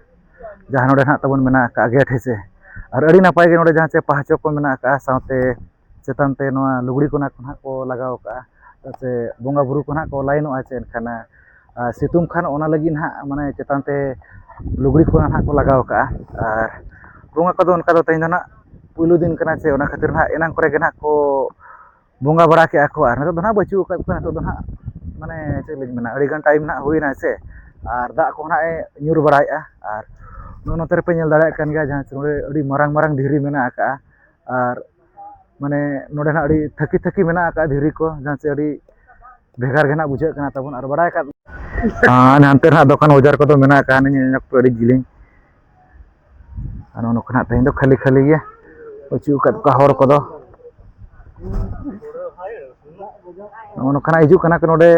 ᱡᱟᱦᱟᱸ ᱱᱚᱰᱮ ᱱᱟᱦᱟᱜ ᱛᱟᱵᱚᱱ ᱢᱮᱱᱟᱜ ᱟᱠᱟᱜᱼᱟ ᱜᱮᱴ, ᱦᱮᱸ ᱥᱮ᱾ ᱟᱨ ᱟᱹᱰᱤ ᱱᱟᱯᱟᱭ ᱜᱮ ᱱᱚᱰᱮ ᱡᱟᱦᱟᱸ ᱪᱮ ᱯᱟᱦᱟᱪᱚ ᱠᱚ ᱢᱮᱱᱟᱜ ᱟᱠᱟᱜᱼᱟ, ᱥᱟᱶᱛᱮ ᱪᱮᱛᱟᱱ ᱛᱮ ᱱᱚᱣᱟ ᱞᱩᱜᱽᱲᱤ ᱠᱚ ᱱᱟᱦᱟᱜ ᱠᱚ ᱱᱟᱦᱟᱜ ᱠᱚ ᱞᱟᱜᱟᱣ ᱟᱠᱟᱜᱼᱟ, ᱥᱮ ᱵᱚᱸᱜᱟ ᱵᱩᱨᱩ ᱠᱚ ᱱᱟᱦᱟᱜ ᱠᱚ ᱞᱟᱭᱤᱱᱚᱜᱼᱟ ᱪᱮ ᱮᱱᱠᱷᱟᱱ, ᱟᱨ ᱥᱤᱛᱩᱝ ᱠᱷᱟᱱ ᱚᱱᱟ ᱞᱟᱹᱜᱤᱫ ᱱᱟᱦᱟᱜ ᱢᱟᱱᱮ ᱪᱮᱛᱟᱱ ᱛᱮ ᱞᱩᱜᱽᱲᱤ ᱠᱚ ᱱᱟᱦᱟᱜ ᱠᱚ ᱞᱟᱜᱟᱣ ᱠᱟᱜᱼᱟ᱾ ᱟᱨ ᱵᱚᱸᱜᱟ ᱠᱚᱫᱚ ᱚᱱᱠᱟ ᱫᱚ ᱛᱮᱦᱮᱧ ᱫᱚ ᱱᱟᱦᱟᱜ ᱯᱩᱭᱞᱩ ᱫᱤᱱ ᱠᱟᱱᱟ, ᱥᱮ ᱚᱱᱟ ᱠᱷᱟᱹᱛᱤᱨ ᱱᱟᱦᱟᱜ ᱮᱱᱟᱝ ᱠᱚᱨᱮ ᱜᱮ ᱱᱟᱦᱟᱜ ᱠᱚ ᱵᱚᱸᱜᱟ ᱵᱟᱲᱟ ᱠᱮᱜᱼᱟ ᱠᱚ᱾ ᱟᱨ ᱱᱤᱛᱚᱜ ᱫᱚ ᱱᱟᱦᱟᱜ ᱵᱟᱹᱪᱩᱜ ᱟᱠᱟᱫ ᱠᱚᱣᱟ ᱱᱤᱛᱚᱜ ᱫᱚ ᱱᱟᱦᱟᱜ, ᱢᱟᱱᱮ ᱪᱮᱫ ᱞᱤᱧ ᱢᱮᱱᱟ, ᱟᱹᱰᱤ ᱜᱟᱱ ᱴᱟᱭᱤᱢ ᱱᱟᱦᱟᱜ ᱦᱩᱭᱱᱟ ᱥᱮ, ᱟᱨ ᱫᱟᱜ ᱠᱚ ᱱᱟᱦᱟᱜ ᱮ ᱧᱩᱨ ᱵᱟᱲᱟᱭᱮᱫᱼᱟ᱾ ᱟᱨ ᱱᱚᱜᱼᱚ ᱱᱚᱛᱮ ᱨᱮᱯᱮ ᱧᱮᱞ ᱫᱟᱲᱮᱭᱟᱜ ᱠᱟᱱ ᱜᱮᱭᱟ, ᱡᱟᱦᱟᱸ ᱱᱚᱰᱮ ᱟᱹᱰᱤ ᱢᱟᱨᱟᱝ ᱢᱟᱨᱟᱝ ᱫᱷᱤᱨᱤ ᱢᱮᱱᱟᱜ ᱟᱠᱟᱫᱼᱟ᱾ ᱟᱨ ᱢᱟᱱᱮ ᱱᱚᱰᱮ ᱱᱟᱦᱟᱜ ᱟᱹᱰᱤ ᱛᱷᱟᱹᱠᱤ ᱛᱷᱟᱹᱠᱤ ᱢᱮᱱᱟᱜ ᱟᱠᱟᱫᱼᱟ ᱫᱷᱤᱨᱤ ᱠᱚ, ᱡᱟᱦᱟᱸ ᱪᱮ ᱟᱹᱰᱤ ᱵᱷᱮᱜᱟᱨ ᱜᱮ ᱱᱟᱦᱟᱜ ᱵᱩᱡᱷᱟᱹᱜ ᱠᱟᱱᱟ ᱛᱟᱵᱚᱱ᱾ ᱟᱨ ᱵᱟᱲᱟᱭ ᱟᱠᱟᱫ, ᱟᱨ ᱦᱟᱱᱛᱮ ᱱᱟᱦᱟᱜ ᱫᱚᱠᱟᱱ ᱵᱟᱡᱟᱨ ᱠᱚᱫᱚ ᱢᱮᱱᱟᱜ ᱟᱠᱟᱫᱼᱟ, ᱱᱤᱧ ᱧᱮᱞ ᱧᱚᱜ ᱯᱮ ᱟᱹᱰᱤ ᱡᱤᱞᱤᱧ᱾ ᱟᱨ ᱱᱚᱜᱼᱚ ᱱᱚᱝᱠᱟ ᱱᱟᱦᱟᱜ ᱛᱮᱦᱮᱧ ᱫᱚ ᱠᱷᱟᱹᱞᱤ ᱠᱷᱟᱹᱞᱤ ᱜᱮ ᱵᱟᱹᱪᱩᱜ ᱟᱠᱟᱫ ᱠᱚᱣᱟ ᱦᱚᱲ ᱠᱚᱫᱚ᱾ ᱱᱚᱜᱼᱚ ᱱᱚᱝᱠᱟ ᱱᱟᱦᱟᱜ ᱦᱤᱡᱩᱜ ᱠᱟᱱᱟ ᱠᱚ ᱱᱚᱰᱮ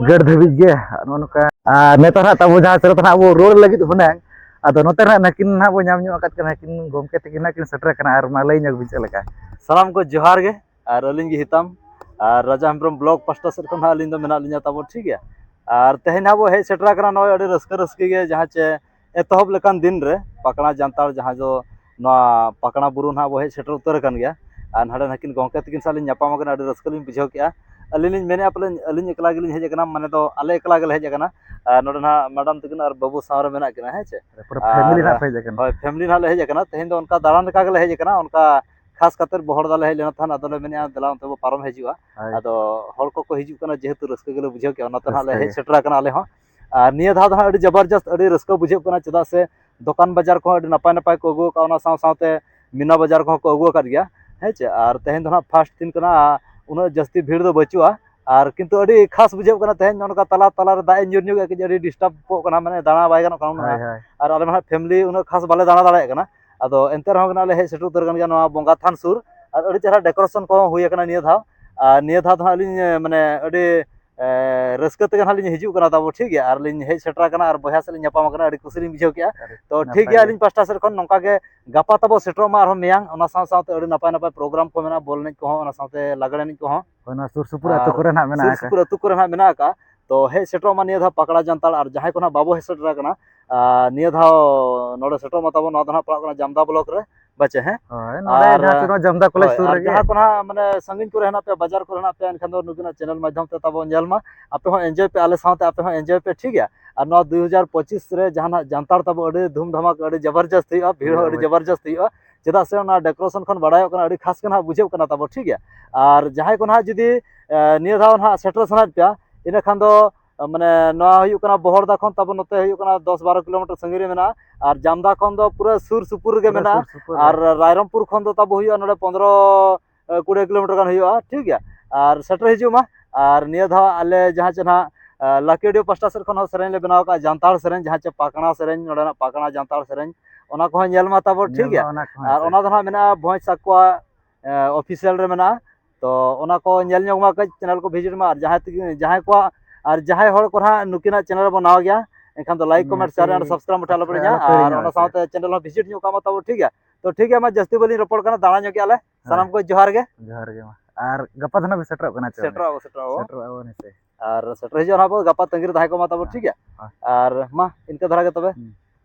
ᱜᱮᱴ ᱫᱷᱟᱹᱵᱤᱡ ᱜᱮ᱾ ᱟᱨ ᱱᱚᱜᱼᱚ ᱱᱚᱝᱠᱟ, ᱟᱨ ᱱᱮᱛᱟᱨ ᱦᱟᱸᱜ ᱛᱟᱵᱚ ᱡᱟᱦᱟᱸ ᱥᱮᱫ ᱛᱮ ᱱᱟᱦᱟᱜ ᱵᱚ ᱨᱩᱣᱟᱹᱲ ᱞᱟᱹᱜᱤᱫ ᱦᱩᱱᱟᱹᱝ, ᱟᱫᱚ ᱱᱚᱛᱮ ᱨᱮ ᱱᱟᱦᱟᱜ ᱱᱟᱹᱠᱤᱱ ᱱᱟᱦᱟᱜ ᱵᱚ ᱧᱟᱢ ᱧᱚᱜ ᱟᱠᱟᱫ ᱠᱤᱱᱟ, ᱱᱟᱹᱠᱤᱱ ᱜᱚᱢᱠᱮ ᱛᱟᱹᱠᱤᱱ ᱱᱟᱦᱟᱜ ᱠᱤᱱ ᱥᱮᱴᱮᱨ ᱟᱠᱟᱱᱟ᱾ ᱟᱨ ᱢᱟ ᱞᱟᱹᱭ ᱧᱚᱜ ᱵᱤᱱ ᱪᱮᱫ ᱞᱮᱠᱟ? ᱥᱟᱱᱟᱢ ᱠᱚ ᱡᱚᱦᱟᱨ ᱜᱮ, ᱟᱨ ᱟᱹᱞᱤᱧ ᱜᱮ ᱦᱤᱛᱟᱢ, ᱟᱨ ᱨᱟᱡᱟ ᱦᱮᱢᱵᱨᱚᱢ ᱵᱞᱚᱜᱽ ᱯᱟᱥᱴᱟ ᱥᱮᱫ ᱠᱷᱚᱱ ᱦᱟᱸᱜ ᱟᱹᱞᱤᱧ ᱫᱚ ᱢᱮᱱᱟᱜ ᱞᱤᱧᱟ ᱛᱟᱵᱚ, ᱴᱷᱤᱠ ᱜᱮᱭᱟ᱾ ᱟᱨ ᱛᱮᱦᱮᱧ ᱦᱟᱸᱜ ᱵᱚ ᱦᱮᱡ ᱥᱮᱴᱮᱨ ᱟᱠᱟᱱᱟ ᱱᱚᱜᱼᱚᱭ ᱟᱹᱰᱤ ᱨᱟᱹᱥᱠᱟᱹ ᱨᱟᱹᱥᱠᱤ ᱜᱮ, ᱡᱟᱦᱟᱸ ᱪᱮ ᱮᱛᱚᱦᱚᱵ ᱞᱮᱠᱟᱱ ᱫᱤᱱ ᱨᱮ ᱯᱟᱠᱲᱟ ᱡᱟᱱᱛᱟᱲ, ᱡᱟᱦᱟᱸ ᱫᱚ ᱱᱚᱣᱟ ᱯᱟᱠᱲᱟ ᱵᱩᱨᱩ ᱱᱟᱦᱟᱜ ᱵᱚ ᱦᱮᱡ ᱥᱮᱴᱮᱨ ᱩᱛᱟᱹᱨ ᱟᱠᱟᱱ ᱜᱮᱭᱟ᱾ ᱟᱨ ᱱᱚᱰᱮ ᱱᱟᱹᱠᱤᱱ ᱜᱚᱢᱠᱮ ᱛᱟᱹᱠᱤᱱ ᱥᱟᱶ ᱞᱤᱧ ᱧᱟᱯᱟᱢ ᱟᱠᱟᱱᱟ, ᱟᱹᱰᱤ ᱨᱟᱹᱥᱠᱟᱹ ᱞᱤᱧ ᱵᱩᱡᱷᱟᱹᱣ ᱠᱮᱜᱼᱟ᱾ ᱟᱹᱞᱤᱧ ᱞᱤᱧ ᱢᱮᱱᱮᱫᱼᱟ ᱯᱟᱞᱮ ᱟᱹᱞᱤᱧ ᱮᱠᱞᱟ ᱜᱮᱞᱤᱧ ᱦᱮᱡ ᱟᱠᱟᱱᱟ, ᱢᱟᱱᱮ ᱫᱚ ᱟᱞᱮ ᱮᱠᱞᱟ ᱜᱮᱞᱮ ᱦᱮᱡ ᱟᱠᱟᱱᱟ᱾ ᱟᱨ ᱱᱚᱰᱮ ᱱᱟᱦᱟᱜ ᱢᱮᱰᱟᱢ ᱛᱟᱹᱠᱤᱱ ᱟᱨ ᱵᱟᱹᱵᱩ ᱥᱟᱶ ᱨᱮ ᱢᱮᱱᱟᱜ ᱠᱤᱱᱟ, ᱦᱮᱸ ᱪᱮ? ᱯᱩᱨᱟᱹ ᱟᱨ ᱯᱷᱮᱢᱤᱞᱤ ᱱᱟᱦᱟᱜ ᱯᱮ ᱦᱮᱡ ᱟᱠᱟᱱᱟ? ᱦᱳᱭ, ᱯᱷᱮᱢᱤᱞᱤ ᱱᱟᱦᱟᱜ ᱞᱮ ᱦᱮᱡ ᱟᱠᱟᱱᱟ᱾ ᱛᱮᱦᱮᱧ ᱫᱚ ᱚᱱᱠᱟ ᱫᱟᱬᱟᱱ ᱞᱮᱠᱟ ᱜᱮᱞᱮ ᱦᱮᱡ ᱟᱠᱟᱱᱟ, ᱚᱱᱠᱟ ᱠᱷᱟᱥ ᱠᱟᱛᱮ ᱵᱚᱦᱚᱲ ᱫᱟ ᱞᱮ ᱦᱮᱡ ᱞᱮᱱᱟ ᱛᱟᱦᱮᱸᱫ, ᱟᱫᱚ ᱞᱮ ᱢᱮᱱᱮᱫᱼᱟ ᱫᱮᱞᱟ ᱚᱱᱛᱮ ᱵᱚ ᱯᱟᱨᱚᱢ ᱦᱤᱡᱩᱜᱼᱟ᱾ ᱦᱳᱭ᱾ ᱟᱫᱚ ᱦᱚᱲ ᱠᱚᱠᱚ ᱦᱤᱡᱩᱜ ᱠᱟᱱᱟ, ᱡᱮᱦᱮᱛᱩ ᱨᱟᱹᱥᱠᱟᱹ ᱜᱮᱞᱮ ᱵᱩᱡᱷᱟᱹᱣ ᱠᱮᱜᱼᱟ, ᱚᱱᱟᱛᱮ ᱱᱟᱦᱟᱜ ᱞᱮ ᱨᱟᱹᱥᱠᱟᱹ ᱦᱮᱡ ᱜᱮ᱾ ᱥᱮᱴᱮᱨ ᱟᱠᱟᱱᱟ ᱟᱞᱮ ᱦᱚᱸ᱾ ᱟᱨ ᱱᱤᱭᱟᱹ ᱫᱷᱟᱣ ᱫᱚ ᱦᱟᱸᱜ ᱟᱹᱰᱤ ᱡᱚᱵᱚᱨᱡᱚᱥᱛ, ᱟᱹᱰᱤ ᱨᱟᱹᱥᱠᱟᱹ ᱵᱩᱡᱷᱟᱹᱜ ᱠᱟᱱᱟ, ᱪᱮᱫᱟᱜ ᱥᱮ ᱫᱚᱠᱟᱱ ᱵᱟᱡᱟᱨ ᱠᱚᱦᱚᱸ ᱟᱹᱰᱤ ᱱᱟᱯᱟᱭ ᱱᱟᱯᱟᱭ ᱠᱚ ᱟᱹᱜᱩ ᱟᱠᱟᱫᱼᱟ, ᱚᱱᱟ ᱥᱟᱶ ᱥᱟᱶᱛᱮ ᱢᱤᱱᱟ ᱵᱟᱡᱟᱨ ᱠᱚᱦᱚᱸ ᱠᱚ ᱟᱹᱜᱩ ᱟᱠᱟᱫ ᱜᱮᱭᱟ, ᱦᱮᱸ ᱪᱮ? ᱟᱨ ᱛᱮᱦᱮᱧ ᱫᱚ ᱦᱟᱸᱜ ᱯᱷᱟᱥᱴ ᱫᱤᱱ ᱠᱟᱱᱟ, ᱩᱱᱟᱹᱜ ᱡᱟᱹᱥᱛᱤ ᱵᱷᱤᱲ ᱫᱚ ᱵᱟᱹᱪᱩᱜᱼᱟ᱾ ᱟᱨ ᱠᱤᱱᱛᱩ ᱟᱹᱰᱤ ᱠᱷᱟᱥ ᱵᱩᱡᱷᱟᱹᱜ ᱠᱟᱱᱟ, ᱛᱮᱦᱮᱧ ᱱᱚᱜᱼᱚ ᱱᱚᱝᱠᱟ ᱛᱟᱞᱟ ᱛᱟᱞᱟ ᱨᱮ ᱫᱟᱜ ᱮ ᱧᱩᱨ ᱧᱚᱜ ᱮᱫᱟ, ᱠᱟᱹᱡ ᱟᱹᱰᱤ ᱰᱤᱥᱴᱟᱵᱚᱜ ᱠᱟᱱᱟ, ᱢᱟᱱᱮ ᱫᱟᱬᱟ ᱵᱟᱭ ᱜᱟᱱᱚᱜ ᱠᱟᱱᱟ ᱩᱱᱟᱹᱜ᱾ ᱦᱳᱭ, ᱦᱳᱭ᱾ ᱟᱨ ᱟᱞᱮ ᱢᱟ ᱦᱟᱸᱜ ᱯᱷᱮᱢᱤᱞᱤ ᱩᱱᱟᱹᱜ ᱠᱷᱟᱥ ᱵᱟᱞᱮ ᱫᱟᱬᱟ ᱫᱟᱲᱮᱭᱟᱜ ᱠᱟᱱᱟ᱾ ᱟᱫᱚ ᱮᱱᱛᱮ ᱨᱮᱦᱚᱸ ᱱᱟᱜ ᱞᱮ ᱦᱮᱡ ᱥᱮᱴᱮᱨ ᱩᱛᱟᱹᱨ ᱠᱟᱱ ᱜᱮᱭᱟ ᱱᱚᱣᱟ ᱵᱚᱸᱜᱟ ᱛᱷᱟᱱ ᱥᱩᱨ᱾ ᱟᱨ ᱟᱹᱰᱤ ᱪᱮᱦᱨᱟ ᱰᱮᱠᱳᱨᱮᱥᱚᱱ ᱠᱚᱦᱚᱸ ᱦᱩᱭ ᱟᱠᱟᱱᱟ ᱱᱤᱭᱟᱹ ᱫᱷᱟᱣ᱾ ᱟᱨ ᱱᱤᱭᱟᱹ ᱫᱷᱟᱣ ᱫᱚ ᱦᱟᱸᱜ ᱟᱹᱞᱤᱧ, ᱢᱟᱱᱮ, ᱟᱹᱰᱤ, ᱮ, ᱨᱟᱹᱥᱠᱟᱹ ᱛᱮᱜᱮ ᱦᱟᱸᱜ ᱞᱤᱧ ᱦᱤᱡᱩᱜ ᱠᱟᱱᱟ ᱛᱟᱵᱚ, ᱴᱷᱤᱠ ᱜᱮᱭᱟ? ᱟᱨ ᱞᱤᱧ ᱦᱮᱡ ᱥᱮᱴᱮᱨ ᱟᱠᱟᱱᱟ ᱟᱨ ᱵᱚᱭᱦᱟ ᱥᱟᱞᱟᱜ ᱞᱤᱧ ᱧᱟᱯᱟᱢ ᱟᱠᱟᱱᱟ, ᱟᱹᱰᱤ ᱠᱩᱥᱤ ᱞᱤᱧ ᱵᱩᱡᱷᱟᱹᱣ ᱠᱮᱜᱼᱟ᱾ ᱟᱹᱰᱤ ᱛᱚ, ᱴᱷᱤᱠ ᱱᱟᱯᱟᱭ ᱜᱮᱭᱟ, ᱜᱮ᱾ ᱟᱹᱞᱤᱧ ᱯᱟᱥᱴᱟ ᱥᱮᱫ ᱠᱷᱚᱱ ᱱᱚᱝᱠᱟ ᱜᱮ ᱜᱟᱯᱟ ᱛᱟᱵᱚ ᱥᱮᱴᱮᱨᱚᱜ ᱢᱟ ᱟᱨᱦᱚᱸ ᱢᱮᱭᱟᱝ, ᱚᱱᱟ ᱥᱟᱶ ᱥᱟᱶᱛᱮ ᱟᱹᱰᱤ ᱱᱟᱯᱟᱭ ᱱᱟᱯᱟᱭ ᱯᱨᱳᱜᱨᱟᱢ ᱠᱚ ᱢᱮᱱᱟᱜᱼᱟ, ᱵᱚᱞ ᱮᱱᱮᱡ ᱠᱚᱦᱚᱸ, ᱚᱱᱟ ᱥᱟᱶᱛᱮ ᱞᱟᱜᱽᱲᱮ ᱮᱱᱮᱡ ᱠᱚᱦᱚᱸ᱾ ᱦᱳᱭ, ᱱᱚᱣᱟ ᱥᱩᱨ ᱥᱩᱯᱩᱨ ᱟᱹᱛᱩ ᱟᱨ ᱠᱚᱨᱮ ᱱᱟᱜ ᱢᱮᱱᱟᱜ ᱥᱩᱨ ᱟᱠᱟᱫ᱾ ᱥᱩᱯᱩᱨ ᱟᱹᱛᱩ ᱠᱚᱨᱮ ᱱᱟᱜ ᱢᱮᱱᱟᱜ ᱟᱠᱟᱫ᱾ ᱛᱚ, ᱦᱮᱡ ᱥᱮᱴᱮᱨᱚᱜ ᱢᱟ ᱱᱤᱭᱟᱹ ᱫᱷᱟᱣ ᱯᱟᱠᱲᱟ ᱡᱟᱱᱛᱟᱲ, ᱟᱨ ᱡᱟᱦᱟᱸᱭ ᱠᱚ ᱱᱟᱜ ᱵᱟᱵᱚ ᱦᱮᱡ ᱥᱮᱴᱮᱨ ᱟᱠᱟᱱᱟ, ᱟᱨ ᱱᱤᱭᱟᱹ ᱫᱷᱟᱣ ᱱᱚᱰᱮ ᱥᱮᱴᱮᱨᱚᱜ ᱢᱟ ᱛᱟᱵᱚᱱ, ᱱᱚᱣᱟ ᱫᱚ ᱱᱟᱜ ᱯᱟᱲᱟᱜ ᱠᱟᱱᱟ ᱡᱟᱢᱫᱟ ᱵᱞᱚᱠ ᱨᱮ᱾ ᱵᱟᱪᱮ, ᱦᱮᱸ? ᱦᱳᱭ, ᱱᱚᱰᱮ ᱟᱨ, ᱡᱟᱦᱟᱸ ᱥᱮᱫ ᱱᱚᱣᱟ ᱡᱟᱢᱫᱟ ᱠᱚᱞᱮᱡᱽ ᱦᱳᱭ, ᱥᱩᱨ ᱟᱨ ᱨᱮᱜᱮ᱾ ᱡᱟᱦᱟᱸ ᱠᱚ ᱱᱟᱦᱟᱜ ᱢᱟᱱᱮ ᱥᱟᱺᱜᱤᱧ ᱠᱚᱨᱮ ᱦᱮᱱᱟᱜ ᱯᱮᱭᱟ, ᱵᱟᱡᱟᱨ ᱠᱚᱨᱮ ᱦᱮᱱᱟᱜ ᱯᱮᱭᱟ, ᱮᱱᱠᱷᱟᱱ ᱫᱚ ᱱᱩᱠᱤᱱᱟᱜ ᱪᱮᱱᱮᱞ ᱢᱟᱫᱽᱫᱷᱚᱢ ᱛᱮ ᱛᱟᱵᱚ ᱧᱮᱞ ᱢᱟ, ᱟᱯᱮ ᱦᱚᱸ ᱮᱱᱡᱚᱭ ᱯᱮ, ᱟᱞᱮ ᱥᱟᱶᱛᱮ ᱟᱯᱮ ᱦᱚᱸ ᱮᱱᱡᱚᱭ ᱯᱮ, ᱴᱷᱤᱠ ᱜᱮᱭᱟ? ᱟᱨ ᱱᱚᱣᱟ ᱫᱩ ᱦᱟᱡᱟᱨ ᱯᱚᱸᱪᱤᱥ ᱨᱮ ᱡᱟᱦᱟᱱᱟᱜ ᱡᱟᱱᱛᱟᱲ ᱛᱟᱵᱚ ᱟᱹᱰᱤ ᱫᱷᱩᱢ ᱫᱷᱟᱢᱟᱠᱟ, ᱟᱹᱰᱤ ᱡᱚᱵᱚᱨᱡᱚᱥᱛ ᱦᱩᱭᱩᱜᱼᱟ, ᱵᱷᱤᱲ ᱦᱚᱸ ᱟᱹᱰᱤ ᱦᱳᱭ᱾ ᱡᱚᱵᱚᱨᱡᱚᱥᱛ ᱦᱩᱭᱩᱜᱼᱟ, ᱪᱮᱫᱟᱜ ᱥᱮ ᱚᱱᱟ ᱰᱮᱠᱳᱨᱮᱥᱚᱱ ᱠᱷᱚᱱ ᱵᱟᱲᱟᱭᱚᱜ ᱠᱟᱱᱟ ᱟᱹᱰᱤ ᱠᱷᱟᱥ ᱜᱮ ᱱᱟᱦᱟᱜ ᱵᱩᱡᱷᱟᱹᱜ ᱠᱟᱱᱟ ᱛᱟᱵᱚ, ᱴᱷᱤᱠ ᱜᱮᱭᱟ? ᱟᱨ ᱡᱟᱦᱟᱸᱭ ᱠᱚ ᱱᱟᱦᱟᱜ ᱡᱩᱫᱤ, ᱮ, ᱱᱤᱭᱟᱹ ᱫᱷᱟᱣ ᱱᱟᱦᱟᱜ ᱥᱮᱴᱮᱨ ᱥᱟᱱᱟᱭᱮᱫ ᱯᱮᱭᱟ, ᱤᱱᱟᱹ ᱠᱷᱟᱱ ᱫᱚ, ᱮ, ᱢᱟᱱᱮ ᱱᱚᱣᱟ ᱦᱩᱭᱩᱜ ᱠᱟᱱᱟ ᱵᱚᱦᱚᱲᱫᱟ ᱠᱷᱚᱱ ᱛᱟᱵᱚ ᱱᱚᱛᱮ ᱦᱩᱭᱩᱜ ᱠᱟᱱᱟ ᱫᱚᱥ ᱵᱟᱨᱚ ᱠᱤᱞᱳᱢᱤᱴᱟᱨ ᱥᱟᱺᱜᱤᱧ ᱨᱮ ᱢᱮᱱᱟᱜᱼᱟ, ᱟᱨ ᱡᱟᱢᱫᱟ ᱠᱷᱚᱱ ᱫᱚ ᱯᱩᱨᱟᱹ ᱥᱩᱨ ᱥᱩᱯᱩᱨ ᱨᱮᱜᱮ ᱯᱩᱨᱟᱹ ᱢᱮᱱᱟᱜᱼᱟ᱾ ᱥᱩᱨ ᱥᱩᱯᱩᱨ ᱨᱮ᱾ ᱟᱨ ᱨᱟᱭᱨᱚᱝᱯᱩᱨ ᱠᱷᱚᱱ ᱫᱚ ᱛᱟᱵᱚ ᱦᱩᱭᱩᱜᱼᱟ ᱱᱚᱰᱮ ᱯᱚᱱᱫᱽᱨᱚ, ᱮ, ᱠᱩᱲᱤ ᱠᱤᱞᱳᱢᱤᱴᱟᱨ ᱜᱟᱱ ᱦᱩᱭᱩᱜᱼᱟ, ᱴᱷᱤᱠ ᱜᱮᱭᱟ? ᱟᱨ ᱥᱮᱴᱮᱨ ᱦᱤᱡᱩᱜ ᱢᱟ᱾ ᱟᱨ ᱱᱤᱭᱟᱹ ᱫᱷᱟᱣ ᱟᱞᱮ ᱡᱟᱦᱟᱸ ᱪᱮ ᱱᱟᱦᱟᱜ, ᱮ, ᱞᱟᱠᱤ ᱚᱰᱤᱭᱳ ᱯᱟᱥᱴᱟ ᱥᱮᱫ ᱠᱷᱚᱱ ᱦᱚᱸ ᱥᱮᱨᱮᱧ ᱞᱮ ᱵᱮᱱᱟᱣ ᱠᱟᱜᱼᱟ, ᱡᱟᱱᱛᱟᱲ ᱥᱮᱨᱮᱧ, ᱡᱟᱦᱟᱸ ᱪᱮ ᱯᱟᱠᱲᱟ ᱥᱮᱨᱮᱧ, ᱱᱚᱰᱮᱱᱟᱜ ᱯᱟᱠᱲᱟ ᱡᱟᱱᱛᱟᱲ ᱥᱮᱨᱮᱧ, ᱚᱱᱟ ᱠᱚᱦᱚᱸ ᱧᱮᱞ ᱢᱟ ᱛᱟᱵᱚ, ᱴᱷᱤᱠ ᱧᱮᱞ ᱢᱟ ᱜᱮᱭᱟ? ᱚᱱᱟ ᱠᱚᱦᱚᱸ ᱟᱨ ᱦᱮᱸᱥᱮ᱾ ᱚᱱᱟ ᱫᱚ ᱱᱟᱦᱟᱜ ᱢᱮᱱᱟᱜᱼᱟ ᱵᱷᱚᱸᱡᱽ ᱥᱟᱠᱣᱟ, ᱮ, ᱚᱯᱷᱤᱥᱤᱭᱟᱞ ᱨᱮ ᱢᱮᱱᱟᱜᱼᱟ᱾ ᱛᱚ ᱚᱱᱟ ᱠᱚ ᱧᱮᱞ ᱧᱚᱜ ᱢᱟ ᱠᱟᱹᱡ, ᱪᱮᱱᱮᱞ ᱠᱚ ᱵᱷᱤᱡᱤᱴ ᱢᱟ, ᱟᱨ ᱡᱟᱦᱟᱸᱭ ᱛᱮᱜᱮ, ᱡᱟᱦᱟᱸᱭ ᱠᱚᱣᱟᱜ, ᱟᱨ ᱡᱟᱦᱟᱸᱭ ᱦᱚᱲ ᱠᱚ ᱱᱟᱦᱟᱜ ᱱᱩᱠᱤᱱᱟᱜ ᱪᱮᱱᱮᱞ ᱨᱮᱵᱚᱱ ᱱᱟᱣᱟ ᱜᱮᱭᱟ, ᱮᱱᱠᱷᱟᱱ ᱫᱚ ᱞᱟᱭᱤᱠ, ᱠᱚᱢᱮᱱᱴ, ᱥᱮᱭᱟᱨ ᱟᱨ ᱥᱟᱵᱥᱠᱨᱟᱭᱤᱵ ᱢᱚᱴᱷᱮ ᱟᱞᱚᱯᱮ ᱦᱤᱲᱤᱧᱟ, ᱟᱞᱚᱯᱮ ᱦᱤᱲᱤᱧᱟ ᱟᱨ ᱚᱱᱟ ᱦᱮᱸᱥᱮ᱾ ᱥᱟᱶᱛᱮ ᱪᱮᱱᱮᱞ ᱦᱚᱸ ᱵᱷᱤᱡᱤᱴ ᱧᱚᱜ ᱠᱟᱜ ᱢᱟ ᱛᱟᱵᱚ, ᱴᱷᱤᱠ ᱜᱮᱭᱟ? ᱛᱚ ᱴᱷᱤᱠ ᱜᱮᱭᱟ, ᱢᱟ ᱡᱟᱹᱥᱛᱤ ᱵᱟᱹᱞᱤᱧ ᱨᱚᱯᱚᱲ ᱠᱟᱱᱟ, ᱫᱟᱬᱟ ᱧᱚᱜ ᱜᱮᱭᱟ ᱞᱮ᱾ ᱦᱳᱭ᱾ ᱥᱟᱱᱟᱢ ᱠᱚ ᱡᱚᱦᱟᱨ ᱜᱮ᱾ ᱡᱚᱦᱟᱨ ᱜᱮ ᱢᱟ᱾ ᱟᱨ ᱜᱟᱯᱟ ᱫᱚ ᱱᱟᱜ ᱵᱚᱱ ᱥᱮᱴᱮᱨᱚᱜ ᱠᱟᱱᱟ ᱪᱮ? ᱥᱮᱴᱮᱨᱚᱜ ᱟᱵᱚ, ᱥᱮᱴᱮᱨᱚᱜ ᱟᱵᱚ᱾ ᱥᱮᱴᱮᱨᱚᱜ ᱟᱵᱚ ᱱᱤᱥᱪᱚᱭ᱾ ᱟᱨ ᱥᱮᱴᱮᱨ ᱦᱤᱡᱩᱜ ᱱᱟᱜ ᱵᱚ, ᱜᱟᱯᱟ ᱛᱟᱺᱜᱤ ᱨᱮ ᱛᱟᱦᱮᱸ ᱠᱚᱜ ᱢᱟ ᱛᱟᱵᱚ, ᱦᱮᱸ᱾ ᱴᱷᱤᱠ ᱜᱮᱭᱟ? ᱦᱮᱸ᱾ ᱟᱨ ᱢᱟ, ᱤᱱᱠᱟᱹ ᱫᱷᱟᱨᱟ ᱜᱮ ᱛᱚᱵᱮ᱾ ᱦᱩᱸ᱾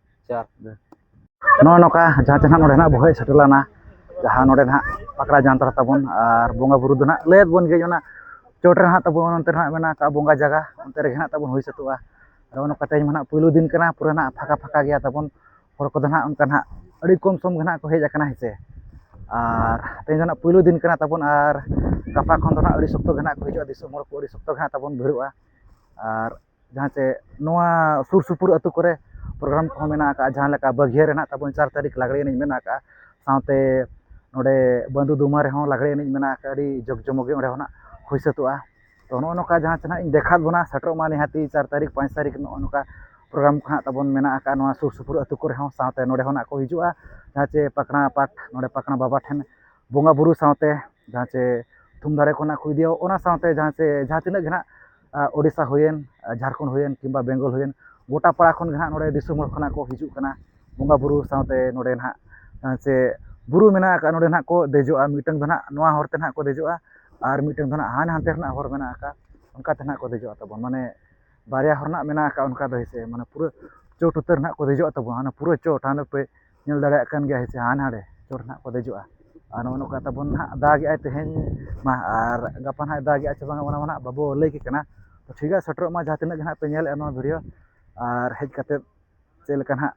ᱡᱚᱦᱟᱨ᱾ ᱱᱚᱜᱼᱚ ᱱᱚᱝᱠᱟ ᱡᱟᱦᱟᱸ ᱪᱮ ᱱᱟᱜ ᱱᱚᱰᱮ ᱱᱟᱜ ᱵᱚ ᱦᱮᱡ ᱥᱮᱴᱮᱨ ᱞᱮᱱᱟ, ᱡᱟᱦᱟᱸ ᱱᱚᱰᱮ ᱱᱟᱜ ᱯᱟᱠᱲᱟ ᱡᱟᱱᱛᱟᱲ ᱛᱟᱵᱚᱱ, ᱟᱨ ᱵᱚᱸᱜᱟ ᱵᱩᱨᱩ ᱫᱚ ᱱᱟᱜ ᱞᱟᱹᱭᱟᱫ ᱵᱚᱱ ᱜᱮ, ᱚᱱᱟ ᱪᱚᱴ ᱨᱮ ᱱᱟᱜ ᱛᱟᱵᱚᱱ ᱚᱱᱛᱮ ᱨᱮ ᱱᱟᱜ ᱢᱮᱱᱟᱜ ᱟᱠᱟᱫ ᱵᱚᱸᱜᱟ ᱡᱟᱭᱜᱟ, ᱚᱱᱛᱮ ᱨᱮᱜᱮ ᱱᱟᱜ ᱛᱟᱵᱚᱱ ᱦᱩᱭ ᱥᱟᱹᱛᱚᱜᱼᱟ᱾ ᱟᱨ ᱱᱚᱜᱼᱚ ᱱᱚᱝᱠᱟ ᱛᱮᱦᱮᱧ ᱢᱟ ᱱᱟᱜ ᱯᱩᱭᱞᱩ ᱫᱤᱱ ᱠᱟᱱᱟ, ᱯᱩᱨᱟᱹ ᱱᱟᱜ ᱯᱷᱟᱸᱠᱟ ᱯᱷᱟᱸᱠᱟ ᱜᱮᱭᱟ ᱛᱟᱵᱚᱱ᱾ ᱦᱚᱲ ᱠᱚᱫᱚ ᱱᱟᱜ ᱚᱱᱠᱟ ᱱᱟᱜ ᱟᱹᱰᱤ ᱠᱚᱢ ᱥᱚᱢ ᱜᱮ ᱱᱟᱜ ᱠᱚ ᱦᱮᱡ ᱟᱠᱟᱱᱟ, ᱦᱮᱸ ᱥᱮ᱾ ᱟᱨ ᱛᱮᱦᱮᱧ ᱫᱚ ᱱᱟᱜ ᱯᱩᱭᱞᱩ ᱫᱤᱱ ᱠᱟᱱᱟ ᱛᱟᱵᱚᱱ, ᱟᱨ ᱜᱟᱯᱟ ᱠᱷᱚᱱ ᱫᱚ ᱱᱟᱜ ᱟᱹᱰᱤ ᱥᱚᱠᱛᱚ ᱜᱮ ᱱᱟᱜ ᱠᱚ ᱦᱤᱡᱩᱜᱼᱟ, ᱫᱤᱥᱚᱢ ᱦᱚᱲ ᱠᱚ ᱟᱹᱰᱤ ᱥᱚᱠᱛᱚ ᱜᱮ ᱱᱟᱜ ᱛᱟᱵᱚᱱ ᱵᱷᱤᱲᱚᱜᱼᱟ᱾ ᱟᱨ ᱡᱟᱦᱟᱸ ᱪᱮ ᱱᱚᱣᱟ ᱥᱩᱨ ᱥᱩᱯᱩᱨ ᱟᱹᱛᱩ ᱠᱚᱨᱮ ᱯᱨᱳᱜᱨᱟᱢ ᱠᱚᱦᱚᱸ ᱢᱮᱱᱟᱜ ᱟᱠᱟᱫᱼᱟ, ᱡᱟᱦᱟᱸ ᱞᱮᱠᱟ ᱵᱟᱹᱜᱷᱤᱭᱟᱹ ᱨᱮ ᱱᱟᱜ ᱛᱟᱵᱚᱱ ᱪᱟᱨ ᱛᱟᱹᱨᱤᱠᱷ ᱞᱟᱜᱽᱲᱮ ᱮᱱᱮᱡ ᱢᱮᱱᱟᱜ ᱟᱠᱟᱫᱼᱟ, ᱥᱟᱶᱛᱮ ᱱᱚᱰᱮ ᱵᱟᱹᱱᱫᱩ ᱫᱩᱢᱟ ᱨᱮᱦᱚᱸ ᱞᱟᱜᱽᱲᱮ ᱮᱱᱮᱡ ᱢᱮᱱᱟᱜ ᱟᱠᱟᱫᱼᱟ, ᱟᱹᱰᱤ ᱡᱟᱠ ᱡᱚᱢᱚᱠ ᱜᱮ ᱚᱸᱰᱮ ᱦᱚᱸ ᱱᱟᱜ ᱦᱩᱭ ᱥᱟᱹᱛᱚᱜᱼᱟ᱾ ᱛᱚ ᱱᱚᱜᱼᱚ ᱱᱚᱝᱠᱟ ᱡᱟᱦᱟᱸ ᱪᱮ ᱱᱟᱜ ᱤᱧ ᱫᱮᱠᱷᱟᱣᱟᱫ ᱵᱚᱱᱟ, ᱥᱮᱴᱮᱨᱚᱜ ᱢᱟ ᱱᱤᱦᱟᱹᱛᱤ ᱪᱟᱨ ᱛᱟᱹᱨᱤᱠᱷ, ᱯᱟᱸᱪ ᱛᱟᱹᱨᱤᱠᱷ ᱱᱚᱜᱼᱚ ᱱᱚᱝᱠᱟ ᱯᱨᱳᱜᱨᱟᱢ ᱠᱚ ᱦᱟᱸᱜ ᱛᱟᱵᱚᱱ ᱢᱮᱱᱟᱜ ᱟᱠᱟᱫᱼᱟ ᱱᱚᱣᱟ ᱥᱩᱨ ᱥᱩᱯᱩᱨ ᱟᱹᱛᱩ ᱠᱚᱨᱮ ᱦᱚᱸ, ᱥᱟᱶᱛᱮ ᱱᱚᱰᱮ ᱦᱚᱸ ᱱᱟᱜ ᱠᱚ ᱦᱤᱡᱩᱜᱼᱟ, ᱡᱟᱦᱟᱸ ᱪᱮ ᱯᱟᱠᱲᱟ ᱯᱟᱴ, ᱱᱚᱰᱮ ᱯᱟᱠᱲᱟ ᱵᱟᱵᱟ ᱴᱷᱮᱱ ᱵᱚᱸᱜᱟ ᱵᱩᱨᱩ ᱥᱟᱶᱛᱮ ᱡᱟᱦᱟᱸ ᱪᱮ ᱛᱷᱩᱢ ᱫᱟᱨᱮ ᱠᱚ ᱱᱟᱜ ᱠᱚ ᱤᱫᱤᱭᱟ, ᱚᱱᱟ ᱥᱟᱶᱛᱮ ᱡᱟᱦᱟᱸ ᱪᱮ ᱡᱟᱦᱟᱸ ᱛᱤᱱᱟᱹᱜ ᱜᱮ ᱱᱟᱜ, ᱟ, ᱳᱰᱤᱥᱟ ᱦᱩᱭᱮᱱ, ᱟ, ᱡᱷᱟᱲᱠᱷᱚᱸᱰ ᱦᱩᱭᱮᱱ, ᱠᱤᱝᱵᱟ ᱵᱮᱝᱜᱚᱞ ᱦᱩᱭᱮᱱ, ᱜᱚᱴᱟ ᱯᱟᱲᱟ ᱠᱷᱚᱱ ᱜᱮ ᱱᱟᱜ ᱱᱚᱰᱮ ᱫᱤᱥᱚᱢ ᱦᱚᱲ ᱠᱷᱚᱱᱟᱜ ᱠᱚ ᱦᱤᱡᱩᱜ ᱠᱟᱱᱟ ᱵᱚᱸᱜᱟ ᱵᱩᱨᱩ ᱥᱟᱶᱛᱮ᱾ ᱱᱚᱰᱮ ᱱᱟᱜ, ᱟ, ᱪᱮ ᱵᱩᱨᱩ ᱢᱮᱱᱟᱜ ᱟᱠᱟᱫ, ᱱᱚᱰᱮ ᱱᱟᱜ ᱠᱚ ᱫᱮᱡᱚᱜᱼᱟ, ᱢᱤᱫᱴᱟᱝ ᱫᱚ ᱱᱟᱜ ᱱᱚᱣᱟ ᱦᱚᱨ ᱛᱮ ᱱᱟᱜ ᱠᱚ ᱫᱮᱡᱚᱜᱼᱟ, ᱟᱨ ᱢᱤᱫᱴᱟᱝ ᱫᱚ ᱱᱟᱜ ᱦᱟᱱᱮ ᱦᱟᱱᱛᱮ ᱨᱮᱱᱟᱜ ᱦᱚᱨ ᱢᱮᱱᱟᱜ ᱟᱠᱟᱫ, ᱚᱱᱠᱟ ᱛᱮ ᱱᱟᱜ ᱠᱚ ᱫᱮᱡᱚᱜᱼᱟ ᱛᱟᱵᱚᱱ, ᱢᱟᱱᱮ ᱵᱟᱨᱭᱟ ᱦᱚᱨ ᱨᱮᱱᱟᱜ ᱢᱮᱱᱟᱜ ᱟᱠᱟᱫ ᱚᱱᱠᱟ ᱫᱚ, ᱦᱮᱸ ᱥᱮ, ᱢᱟᱱᱮ ᱯᱩᱨᱟᱹ ᱪᱚᱴ ᱩᱛᱟᱹᱨ ᱱᱟᱜ ᱠᱚ ᱫᱮᱡᱚᱜ ᱛᱟᱵᱚᱱᱟ, ᱦᱟᱱᱮ ᱯᱩᱨᱟᱹ ᱪᱚᱴ, ᱦᱟᱱᱮ ᱯᱮ ᱧᱮᱞ ᱫᱟᱲᱮᱭᱟᱜ ᱠᱟᱱ ᱜᱮᱭᱟ, ᱦᱮᱸ ᱥᱮ, ᱦᱟᱱᱮ ᱦᱟᱸᱰᱮ ᱦᱚᱲ ᱱᱟᱦᱟᱜ ᱠᱚ ᱫᱮᱡᱚᱜᱼᱟ᱾ ᱟᱨ ᱱᱚᱜᱼᱚ ᱱᱚᱝᱠᱟ ᱛᱟᱵᱚᱱ ᱱᱟᱦᱟᱜ ᱫᱟᱜᱮᱜᱼᱟᱭ ᱛᱮᱦᱮᱧ ᱢᱟ, ᱟᱨ ᱜᱟᱯᱟ ᱱᱟᱦᱟᱜ ᱫᱟᱜᱮᱜᱼᱟ ᱪᱮ ᱵᱟᱝᱟ, ᱚᱱᱟ ᱢᱟ ᱱᱟᱦᱟᱜ ᱵᱟᱵᱚ ᱞᱟᱹᱭ ᱠᱮ ᱠᱟᱱᱟ᱾ ᱛᱚ ᱴᱷᱤᱠ ᱜᱮᱭᱟ, ᱥᱮᱴᱮᱨᱚᱜ ᱢᱟ ᱡᱟᱦᱟᱸ ᱛᱤᱱᱟᱹᱜ ᱜᱮ ᱱᱟᱦᱟᱜ ᱯᱮ ᱧᱮᱞᱮᱫᱼᱟ ᱱᱚᱣᱟ ᱵᱷᱤᱰᱤᱭᱳ, ᱟᱨ ᱦᱮᱡ ᱠᱟᱛᱮᱫ ᱪᱮᱫ ᱞᱮᱠᱟ ᱱᱟᱦᱟᱜ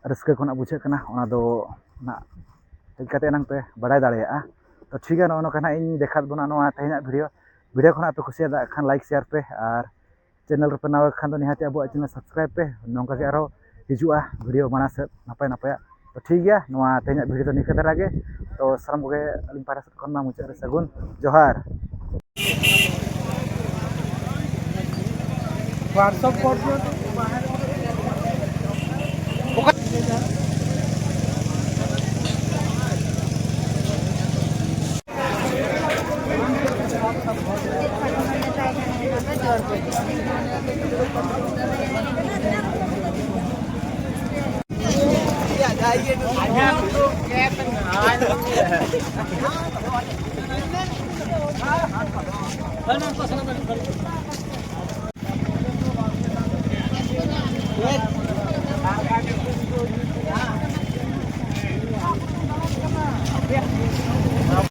ᱨᱟᱹᱥᱠᱟᱹ ᱠᱚ ᱱᱟᱦᱟᱜ ᱵᱩᱡᱷᱟᱹᱜ ᱠᱟᱱᱟ, ᱚᱱᱟ ᱫᱚ ᱱᱟᱦᱟᱜ ᱦᱮᱡ ᱠᱟᱛᱮᱫ ᱮᱱᱟᱝ ᱯᱮ ᱵᱟᱲᱟᱭ ᱫᱟᱲᱮᱭᱟᱜᱼᱟ᱾ ᱛᱚ ᱴᱷᱤᱠ ᱜᱮᱭᱟ, ᱱᱚᱜᱼᱚ ᱱᱚᱝᱠᱟ ᱱᱟᱦᱟᱜ ᱤᱧ ᱫᱮᱠᱷᱟᱣᱟᱫ ᱵᱚᱱᱟ ᱱᱚᱣᱟ ᱛᱮᱦᱮᱧᱟᱜ ᱵᱷᱤᱰᱤᱭᱳ᱾ ᱵᱷᱤᱰᱤᱭᱳ ᱠᱷᱚᱱᱟᱜ ᱟᱯᱮ ᱠᱩᱥᱤᱭᱟᱫᱟ ᱠᱷᱟᱱ ᱞᱟᱭᱤᱠ, ᱥᱮᱭᱟᱨ ᱯᱮ, ᱟᱨ ᱪᱮᱱᱮᱞ ᱨᱮᱯᱮ ᱱᱟᱣᱟ ᱠᱷᱟᱱ ᱫᱚ ᱱᱤᱦᱟᱹᱛ ᱟᱵᱚᱣᱟᱜ ᱪᱮᱱᱮᱞ ᱥᱟᱵᱥᱠᱨᱟᱭᱤᱵ ᱯᱮ᱾ ᱱᱚᱝᱠᱟ ᱜᱮ ᱟᱨᱦᱚᱸ ᱦᱤᱡᱩᱜᱼᱟ ᱵᱷᱤᱰᱤᱭᱳ ᱢᱟᱲᱟᱝ ᱥᱮᱫ ᱱᱟᱯᱟᱭ ᱱᱟᱯᱟᱭᱟᱜ᱾ ᱛᱚ ᱴᱷᱤᱠ ᱜᱮᱭᱟ, ᱱᱚᱣᱟ ᱛᱮᱦᱮᱧᱟᱜ ᱵᱷᱤᱰᱤᱭᱳ ᱫᱚ ᱱᱤᱝᱠᱟᱹ ᱫᱷᱟᱨᱟ ᱜᱮ᱾ ᱛᱚ ᱥᱟᱱᱟᱢ ᱠᱚᱜᱮ ᱟᱹᱞᱤᱧ ᱯᱟᱦᱴᱟ ᱥᱮᱫ ᱠᱷᱚᱱ ᱢᱟ ᱢᱩᱪᱟᱹᱫ ᱨᱮ ᱥᱟᱹᱜᱩᱱ ᱡᱚᱦᱟᱨ᱾ WhatsApp ᱠᱚᱨ ᱫᱤᱭᱟ ᱛᱚ᱾